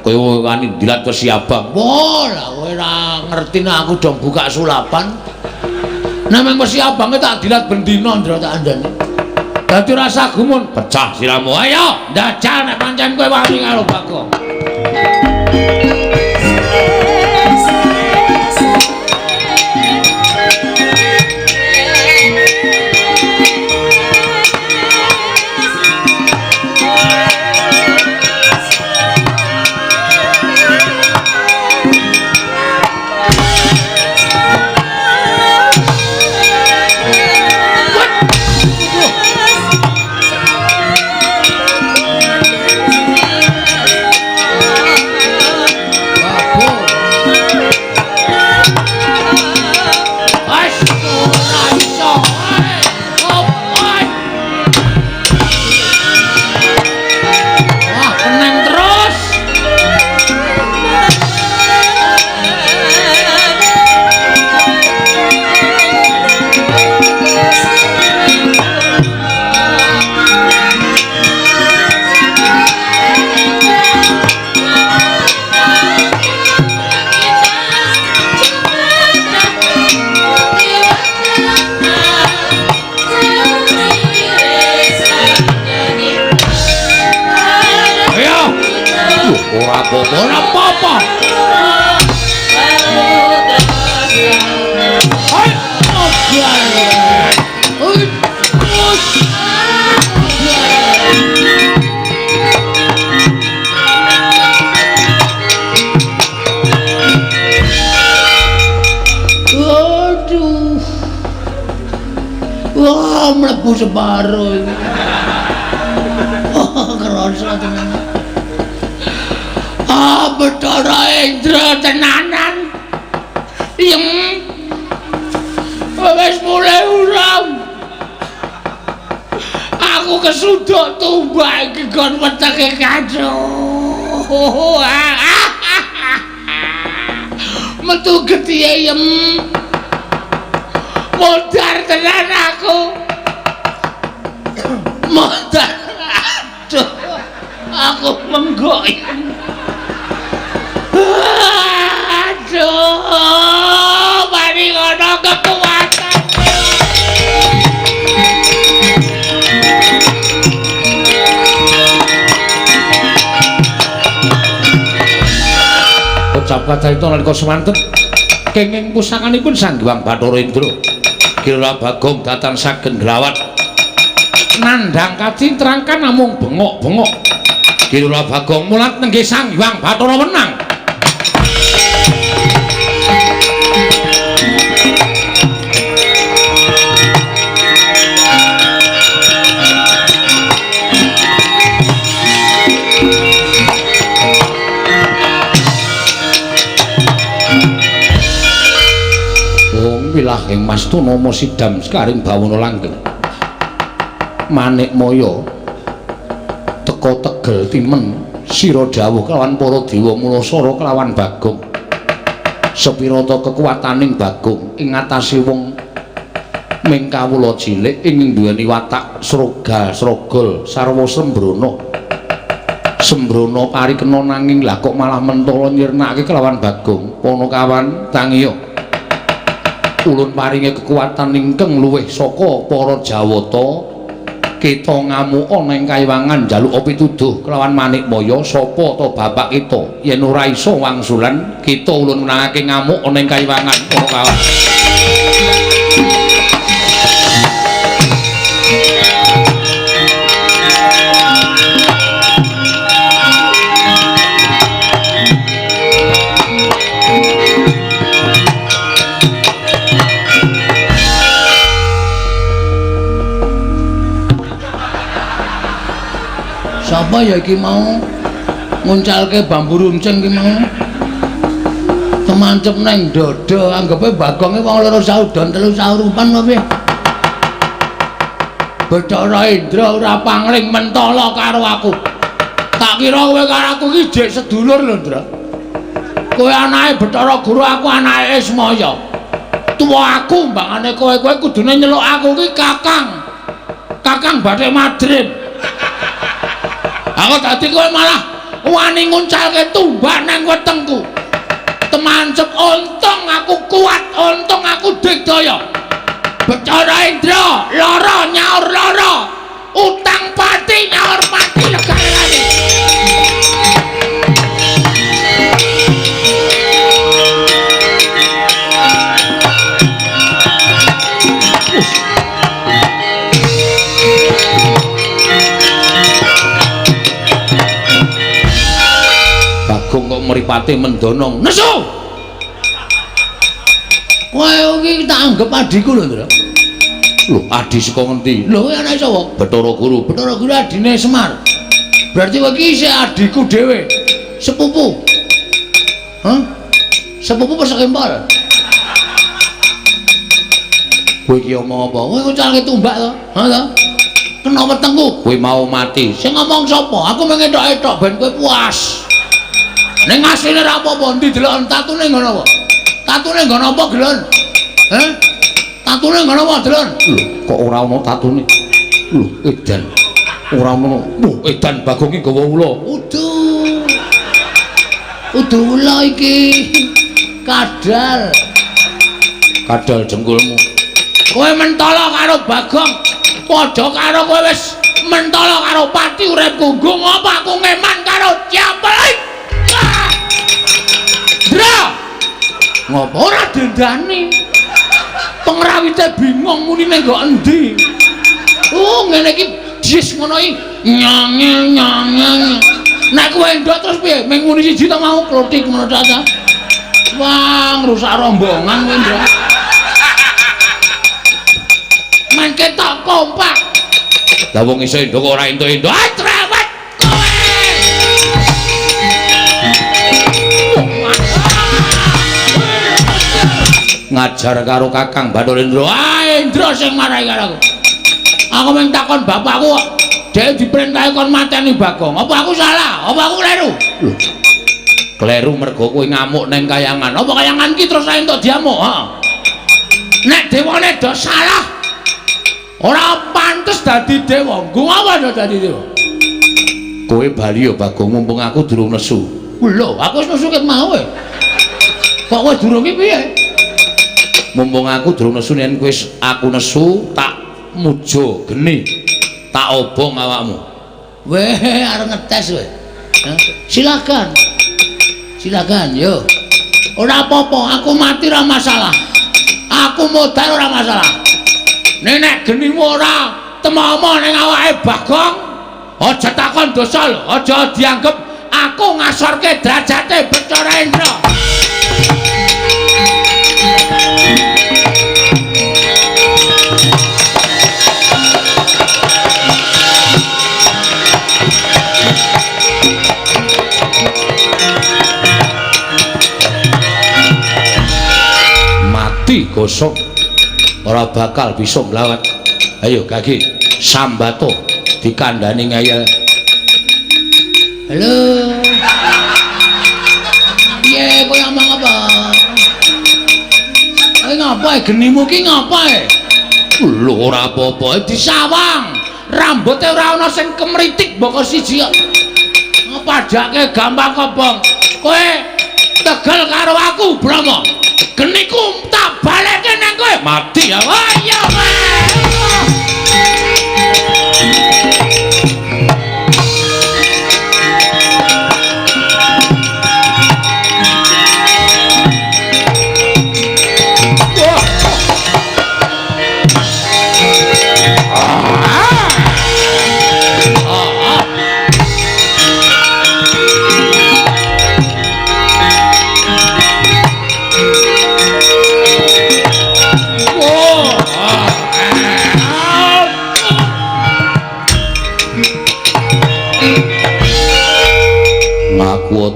Kaya wani ndilat wesi abang. Wah, lah kowe ora ngerti nek aku dong buka sulapan. Nek mung wesi abange tak dilat bendina Ndra tak andani. Dadi rasa gumun, pecah siramu. Ayo, ndajal nek pancen kowe wani karo Bagong. Ora apa-apa. Aduh. Wah, mlebu separo iki. Oh, kerasa tenan. Ah, Bathara Indra tenanan. Yem. Wis mulai uram. Aku kesuduk tumbak iki gon wetenge kaco. Metu getihe yem. Modar tenan aku. Modar. Aduh. Aku menggok. Aduh, mari ngono kekuatan. Kocap kacarita nalika semanten kenging pusakanipun Sang Hyang Bathara Indra. Kirana Bagong datan sagen grawat nandhang kacintrangkan namung bengok-bengok. Kirana Bagong mulat nenggih Sang Hyang Bathara wenang. Wilahing mastuna sidam sekaring bawana langgeng. Manik maya teka tegel timen sira dawuh kelawan para dewa mulasara kelawan Bagong. Sepirata kekuwataning Bagong ing ngatasé wong ming kawula cilik ing duweni watak srogal-srogol sarwa sembrono. Sembrono parikena nanging lah kok malah mentala nyirnake kelawan Bagong. Panakawan tangiya. Ulun paringi kekuatan ingkang luwih saka para Jawata. Kita ngamuka nang kayiwangan njaluk pituduh kelawan Manikmaya sapa ta bapak kita yen ora iso wangsulan kita ulun menangake ngamuk ana ing kayiwangan para kawan. Sapa ya iki mau nguncalke bambu runcing iki mau temancep nang dada anggepe Bagonge wong loro saudon telu saurupan apa piye. Bathara Indra ora pangling mentala karo aku. Tak kira kowe karo aku iki jek sedulur lho, Ndra. Kowe anake Bathara Guru, aku anake Ismaya. Tuwa aku mbangane kowe, kowe kudune nyeluk aku iki Kakang. Kakang Bathik Madrim. Aku dadi kowe malah wani nguncalke tumbak nang wetengku. Temancep untung aku kuat, untung aku digdaya. Bathara Indra lara nyaur lara, utang pati nyaur pati legane. Bagong kok mripate mendonong nesu. Kowe iki tak anggep adhiku lho, Ndra. Lho, adhi saka ngendi? Lho, kowe anake sapa? Bathara Guru. Bathara Guru adine Semar. Berarti kowe iki isih adhiku dhewe. Sepupu. Hah? Sepupu apa sekempol? Kowe iki omong apa? Kowe nguncalke tumbak to? Ha to? Kena wetengku. Kowe mau mati. Sing ngomong sapa? Aku mung etok-etok ben kowe puas. Ning asline ora apa-apa, endi deloken tatune ngono apa? Tatune nggon apa, Gelon? Heh? Tatune nggon apa, Delon? Lho, kok ora ana tatune? Lho, edan. Ora ana. Lho, edan Bagong iki nggawa ula. Udu. Udu ula iki. Kadal. Kadal jengkulmu. Kowe mentala karo Bagong. Padha karo kowe wis mentala karo pati uripku. Nggo ngapa aku ngeman karo Ciampeling? Ndra. Ngopo ora dendani? Pengrawite bingung muni ning nggo endi. Oh, ngene iki jis ngono iki. Nyange nyange. Nek kowe endok terus piye? Ming muni siji to mau klothik ngono ta ta. Wah, ngrusak rombongan kowe, Ndra. Men ketok kompak. Lah wong iso endok kok ora entuk-entuk. Ah, trawat kowe. Ngajar karo Kakang Bathara Indra. Ah, Indra sing marai karo aku. Aku mung takon bapakku kok dhek diperintahi kon mateni Bagong. Apa aku salah? Apa aku kleru? Lho. Kleru mergo kowe ngamuk neng kayangan. Apa kayangan ki terus ae entuk diamuk? Heeh. Nek dewane do salah, ora pantes dadi dewa. Nggo apa do dadi dewa? Kowe bali ya Bagong, mumpung aku durung nesu. Lho, aku wis nesu ket mau e. Kok kowe durung ki piye? Mumpung aku durung nesu, yen kowe aku nesu tak mujo geni, tak obong awakmu. Weh, arep ngetes kowe. Silakan. Silakan, yo. Ora apa-apa, aku mati ora masalah. Aku modar ora masalah. Nek genimu ora temomo ning awake Bagong, aja takon dosa lho, aja dianggep aku ngasorke derajate Bathara Indra. Mati gosok ora bakal bisa mlawat. Ayo Gagi, sambato dikandani ngeyel. Halo. Piye kowe ngomong apa? Kowe ngapa genimu ki ngapa? Lho ora apa-apa, disawang. Rambuté ora ana sing kemritik mboko siji kok. Padake gampang kobong. Kowe tegel karo aku, Brahma. Geniku tak balekke nang kowe. Mati ya. Oh iya kowe.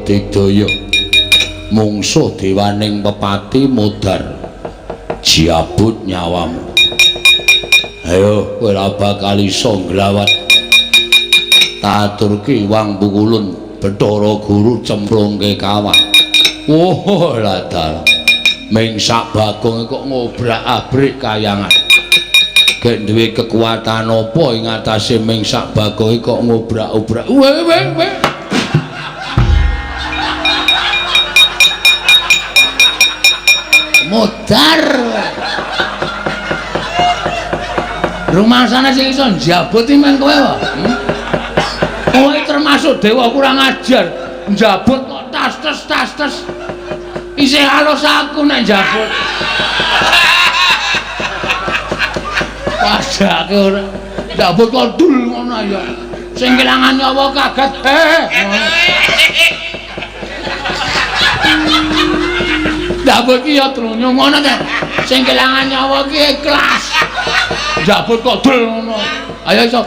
Didaya mungsuh dewaning pepati modar jabut nyawamu. Ayo kowe ora bakal iso nglawat. Tak aturke wang pukulun Bathara Guru cemplungke kawah. Oh lah dalah mingsak Bagong kok ngobrak-abrik kayangan. Gek duwe kekuatan apa ing atase mingsak Bagong kok ngobrak-obrak. Weh weh weh. Modar. Rumangsane sing iso njabut iki men kowe wae. Kowe termasuk dewa kurang ajar. Njabut kok tas tes tas tes. Isih halus aku nek njabut. Padake ora. Njabut kok dul ngono ya. Sing kelangan nyawa kaget. Njabut ki ya trunyo ngono ta. Sing kelangan nyawa ki ikhlas. Njabut kok dul ngono. Ayo iso.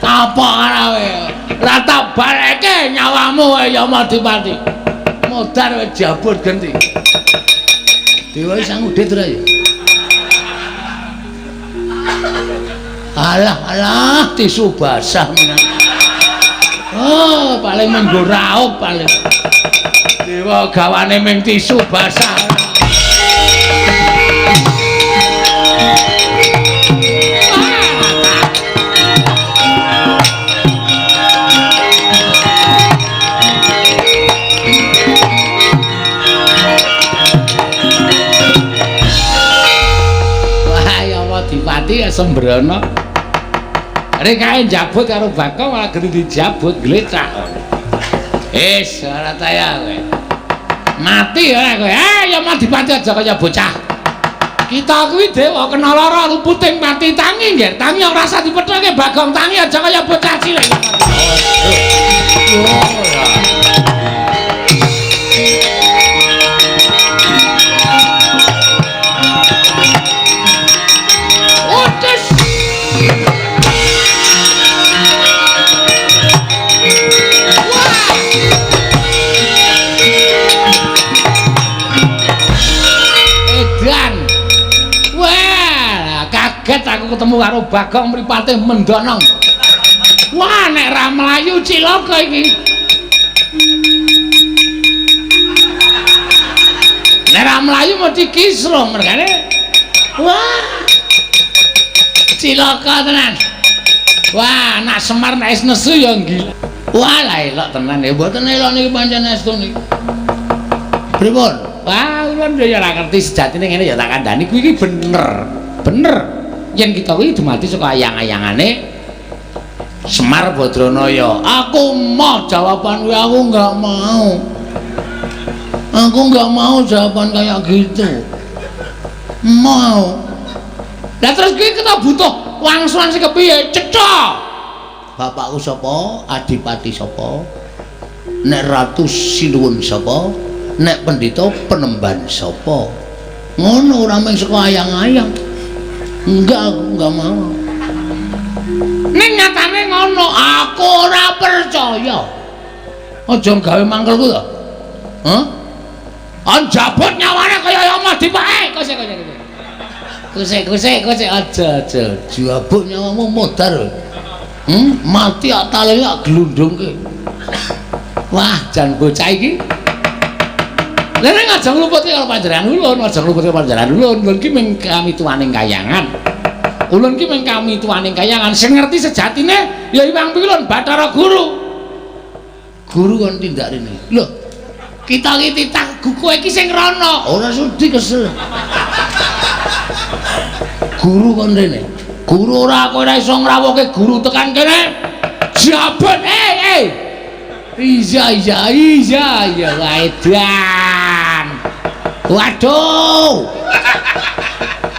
Apa karo kowe? Ora tak baleke nyawamu ya Madipati. Modar kowe jabut genti. Dewa sang udit ora ya? Alah alah tisu basah menan. Oh, paling menggo raup paling. Dewa gawane ming tisu basah. Wah, ya Madipati ya sembrono. Rek kae njabut karo Bagong malah geni dijabut glecak. Wis ora taya kowe. Mati ora kowe. Ya Madipati aja kaya bocah. Kita kuwi dewa kena lara luputing pati tangi nggih. Tangi ora usah dipethoke Bagong, tangi aja kaya bocah cilik. Otes. Kaget aku ketemu karo Bagong mripate mendonong. Wah, nek ra mlayu cilaka iki. Nek ra mlayu mesti kisruh mergane. Wah. Cilaka tenan. Wah, nak Semar nek wis nesu ya gila. Wah, lah elok tenan ya. Mboten elok niki pancen estu niki. Pripun? Wah, kula ya ora ngerti sejatine ngene ya tak kandhani kuwi iki bener. Bener. Yen kita kuwi dumadi saka ayang-ayangane Semar Badranaya. Aku mau jawaban kuwi, aku enggak mau. Aku nggak mau jawaban kayak gitu. Mau. Lah terus kuwi kita butuh wangsulan sing kepiye? Cetha. Bapakku sapa? Adipati sapa? Nek ratu sinuwun sapa? Nek pendhita penemban sapa? Ngono ora mung saka ayang-ayang. Enggak, aku enggak mau. Ning nyatane ngono, aku ora percaya. Aja gawe mangkelku to. Hah? Anjabut nyawane kaya omah dipake. Kose kose kose. Kose kose kose aja aja. Jabut nyawamu modar. Mati ak tale ak glundungke. Wah, jan bocah iki. Lha nek aja nglumputke karo panjenengan ulun, aja nglumputke panjenengan ulun. Ulun ki mung kamituwaning kayangan. Ulun ki mung kamituwaning kayangan. Sing ngerti sejatine ya Hyang Pilun Bathara Guru. Guru kon tindak rene. Lho, kita iki titah kowe iki sing rono. Ora sudi kesel. Guru kon rene. Guru ora kowe ora iso ngrawuhke guru tekan kene. Jabut Iya iya iya iya edan. Waduh.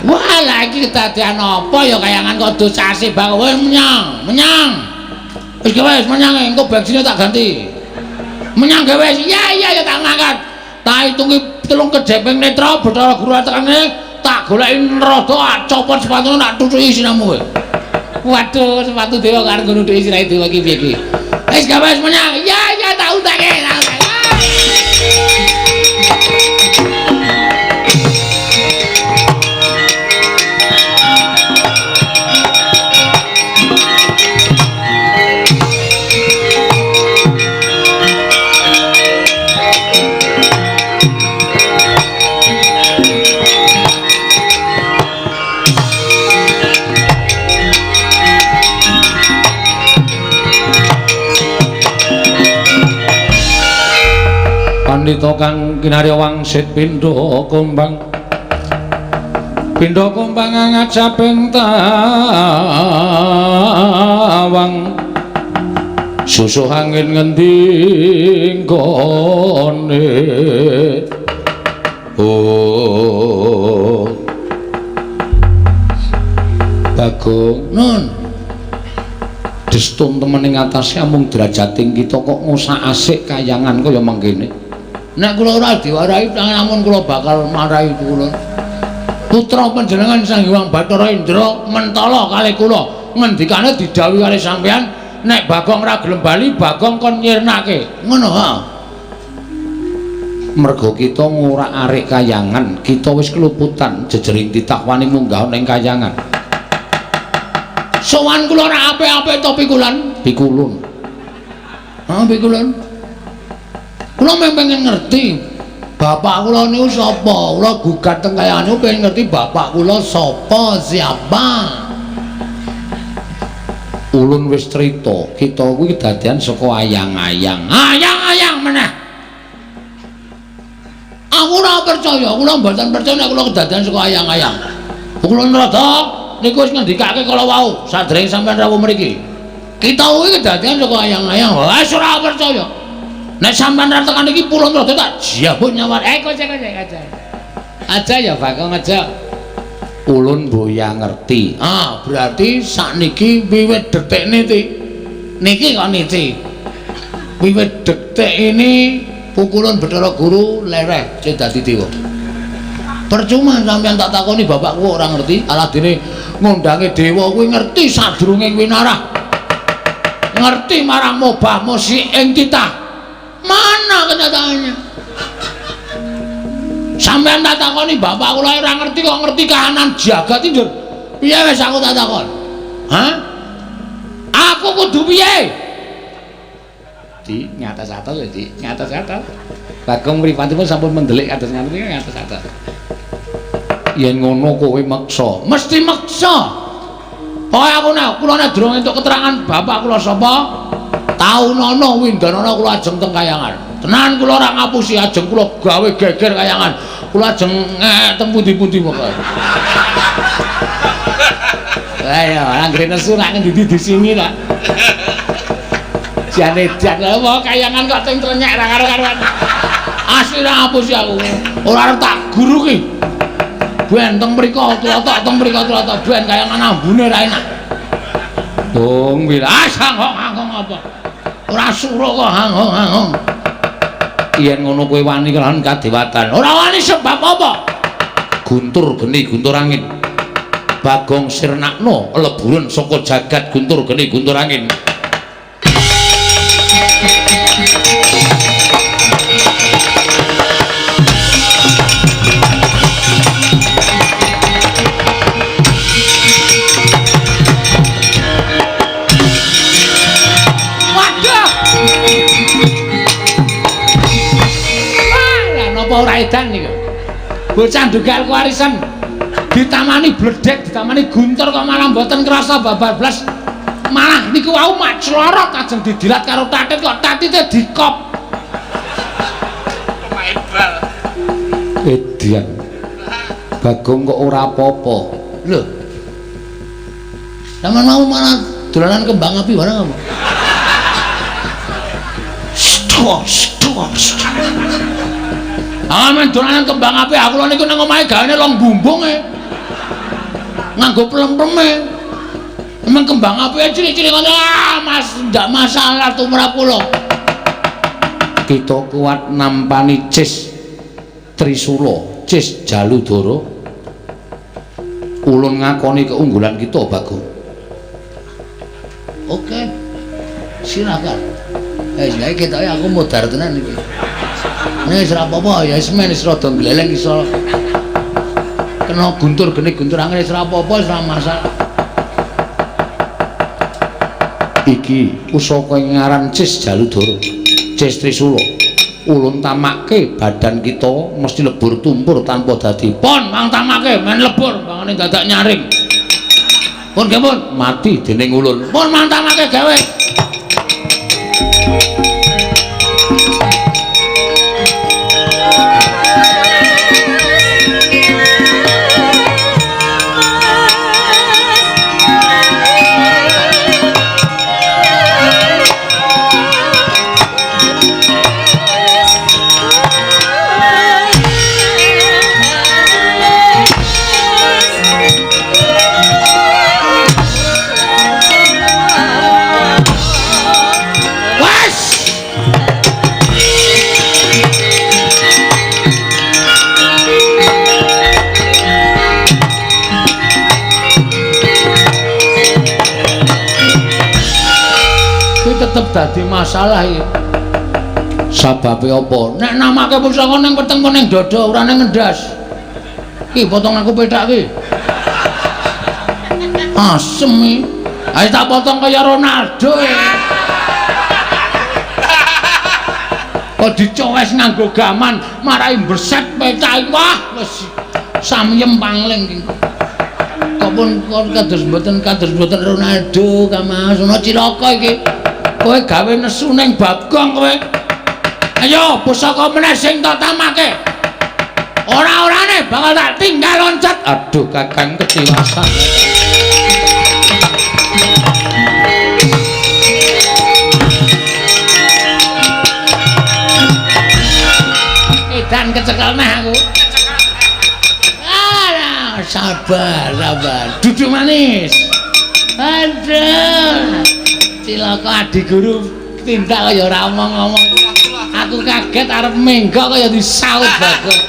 Wah, lha iki kedadean apa ya kayangan kok dosase bang kowe menyang, menyang. Wis wis menyang engko bensinnya tak ganti. Menyang gawe wis. Iya iya ya tak ngangkat. Tak hitungi 3 kedeping netra Bathara Guru tekane tak goleki rada copot sepatune tak tutuki siramu kowe. Waduh, sepatu dewa karo nggo nutuki sirahe dewa iki piye iki? Wis gawe wis menyang. Iya iya tak utake, tak utake. Pandhita kang kinarya wangsit pindha kumbang. Pindha kumbang ngajaping tawang. Susuh angin ngendi nggone. Oh. Bagong nun. Destun temen ing atase amung derajating kita kok ngusak-asik kayangan kaya mangkene. Nek kula ora diwarahi namun kula bakal marahi kula. Putra panjenengan Sang Hyang Bathara Indra mentala kalih kula. Ngendikane didhawuhi kalih sampeyan nek Bagong ora gelem bali Bagong kon nyirnake. Ngono ha. Merga kita ngorak-arik kayangan, kita wis keluputan jejering titah wani munggah ning kayangan. Sowan kula ora apik-apik to pikulan? Pikulun. Ha pikulun. Kula mung pengen ngerti bapak kula niku sapa. Kula gugat teng kayangan niku pengen ngerti bapak kula sapa, siapa. Ulun wis crita, kita kuwi kedadian saka ayang-ayang. Ayang-ayang meneh. Aku ora percaya, kula mboten percaya nek kula kedadian saka ayang-ayang. Kula rada niku wis ngendikake kala wau sadèrèng sampeyan rawuh mriki. Kita kuwi kedadian saka ayang-ayang. Wis ora percaya. Nek sampean ra tekan iki pulun rada tak jabut nyawa. Kose kose aja. Aja ya Bagong aja. Ulun boya ngerti. Ah, berarti sakniki wiwit detik niki. Niki kok niki. Wiwit detik ini pukulun Bathara Guru lereh sing dadi dewa. Percuma sampean tak takoni bapakku ora ngerti, aladene ngundange dewa kuwi ngerti sadurunge kuwi narah. Ngerti marang mobah musik ing titah. Mana kenyataannya? Sampean tak takoni bapak kula ora ngerti kok ngerti kahanan jagat iki, Njur. Piye wis aku tak takon? Hah? Aku kudu piye? Di ngatas-atas lho, Di, ngatas-atas. Bagong mripatipun sampun mendelik kados ngaten iki ngatas-atas. Yen ngono kowe meksa, mesti meksa. Pokoke aku nek kula nek durung entuk keterangan bapak kula sapa, taunono windanana kula ajeng teng kayangan. Tenan kula ora ngapusi, ajeng kula gawe geger kayangan. Kula ajeng teng pundi-pundi pokoke. Lah ya, anggere nesu rak ngendi disingi ta. Jane jan apa kayangan kok teng trenyek ra karo-karuan. Asli ra ngapusi aku. Ora arep tak guru ki. Ben teng mriko tlotok teng mriko tlotok ben kaya ambune ra enak. Dong wilas hang-hong apa? Ora suruh kok hang-hong. Yen ngono kowe wani kelawan kadewatan. Ora wani sebab apa? Guntur geni guntur angin. Bagong sirnakno leburen saka jagat guntur geni guntur angin. Waduh. Wah, lah napa ora edan niku? Bocah ndugal kewarisan ditamani bledek, ditamani guntur kok malah mboten krasa babar blas. Malah niku wau mak clorot ajeng didilat karo tatit kok tatite dikop. Pemain bal. Edian. Bagong kok ora apa-apa. Lho. Sampeyan mau malah dolanan kembang api barang apa? Stok, stok, stok. Ah, men dolanan kembang api aku lho niku nang omahe gawane long bumbung e. Nganggo plem-pleme. Emang kembang api cilik-cilik ngono. Ah, Mas, ndak masalah tumrap kula. Kita kuat nampani Cis Trisula, Cis Jaludara. Ulun ngakoni keunggulan kita, Bagong. Oke. Silakan. Eh, ketoke aku modar tenan iki. Nek wis ora apa-apa ya wis men wis rada gleleng iso. Kena guntur geni guntur angin wis ora apa-apa wis ora masalah. Iki pusaka ing ngaran Cis Jaludara, Cis Trisula. Ulun tamake badan kita mesti lebur tumpur tanpa dadi. Pon mang tamake men lebur bangane dadak nyaring. Pun nggih pun mati dening ulun. Pun mang tamake gawe. Tetep dadi masalah iki. Sababe apa? Nek namake pusaka ning weteng apa ning dada ora ning ngendas. Ki potong aku pethak ki. Asem iki. Ayo tak potong kaya Ronaldo. Kok dicowes nganggo gaman marai mbreset pethak iki. Wah, wis samyem pangling iki. Kok pun kados mboten Ronaldo Kamas ono cilaka iki. Kowe gawe nesu ning Bagong kowe. Ayo pusaka meneh sing tak tamake. Ora-orane bakal tak tinggal loncat. Aduh Kakang ketiwasan. Edan kecekel neh aku. Alah, sabar, sabar. Duduk manis. Aduh. Cilaka adi guru tindak kaya ora omong-omong. Aku kaget arep menggok kaya disaut Bagong.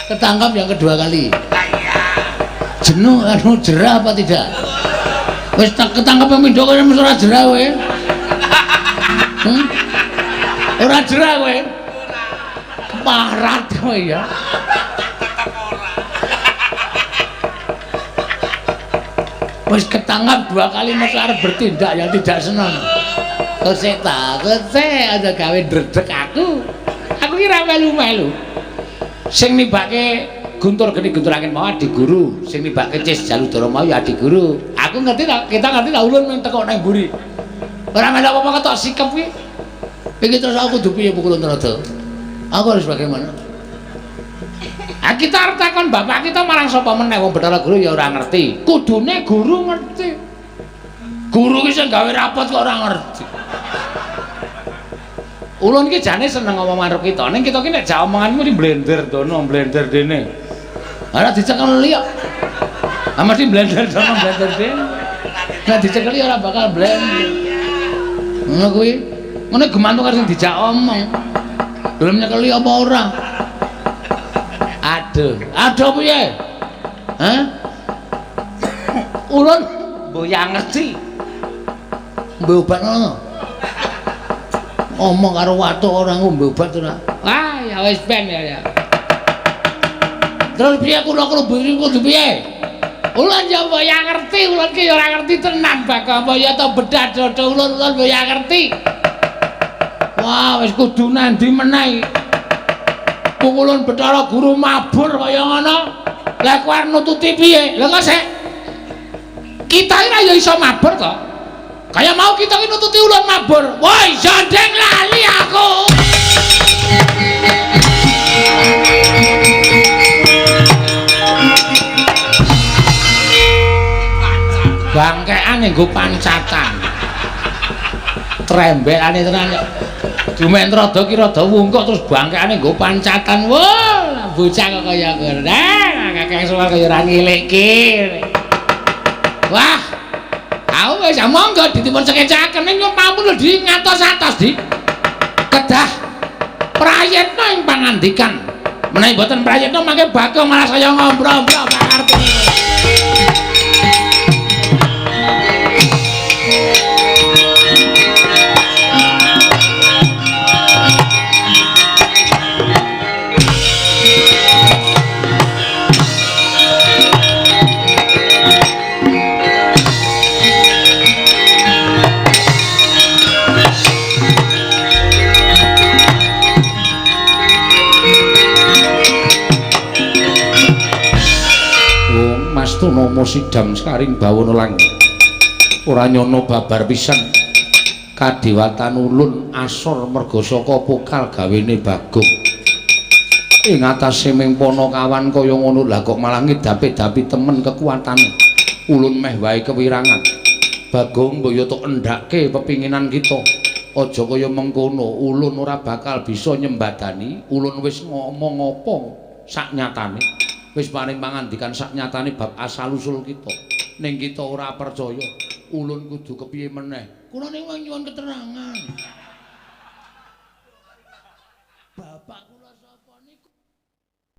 Ketangkap yang kedua kali. Jenuh anu jerah apa tidak? Wis tak ketangkep yang pindho kaya mesti ora jerah kowe. Ora jerah kowe. Keparat kowe ya. Wis ketangkap dua kali mesti arep bertindak yang tidak senang. Kosek ta, kosek aja gawe ndredeg aku. Aku ki ra melu-melu. Sing nibake guntur geni guntur angin mau adi guru, sing nibake Cis Jaludara mau ya adi guru. Aku ngerti ta, kita ngerti ta ulun mung teko nang mburi. Ora melu apa-apa ketok sikep ki. Iki terus aku kudu piye Pukulun Narada? Aku harus bagaimana? Ah kita arep takon bapak kita marang sapa meneh wong Bathara Guru ya ora ngerti. Kudune guru ngerti. Guru ki sing gawe rapot kok ora ngerti. Ulun iki jane seneng ngomong karo kita. Ning kita ki nek jak omongan mesti blender dono, blender dene. Ora dicekeli kok. Ah mesti blender dono, blender dene. Nek dicekeli ora bakal blender. Ngono kuwi. Ngono gemantung karo sing dijak omong. Gelem nyekeli apa ora? Aduh, aduh piye? Hah? Ulun mboyang ngerti. Ngombe obat ngono. Omong karo watuk ora ngombe obat ora. Wah, ya wis ben ya. Terus piye kula kudu piye? Ulun ya mboyang ngerti, ulun ki ya ora ngerti tenan Bagong apa ya to bedah dodo ulun ulun mboyang ngerti. Wah, wis kudu nandi meneh. Pukulun Bathara Guru mabur kaya ngono. Lah kowe arep nututi piye? Lha kok sik kita iki ya iso mabur to. Kaya mau kita iki nututi ulun mabur. Woi, jandeng lali aku. Bangkean nggo pancatan. Trembelane tenan kok. Jumen rada ki rada wungkuk terus bangkeane nggo pancatan. Wah, bocah kok kaya ngono. Nah, kakang Semar kaya ora ngilikke. Wah. Aku wis monggo ditipun sekecaken ning pampun lho di ngatos-atos di. Kedah prayitna ing pangandikan. Menawi mboten prayitna mangke Bagong malah saya ngombro-ombro pangarep. Astuna sidam sekaring bawana langit. Ora nyono babar pisan. Kadewatan ulun asor merga saka pokal gawene Bagong. Ing atase ming panakawan kaya ngono lah kok malah ngedapi-dapi temen kekuatan. Ulun meh wae kewirangan. Bagong mbok yo tok endhake pepinginan kita. Aja kaya mengkono, ulun ora bakal bisa nyembadani. Ulun wis ngomong apa sak nyatane. Wis paring pangandikan sak nyatane bab asal usul kita. Ning kita ora percaya, ulun kudu kepiye meneh? Kula ning nyuwun keterangan.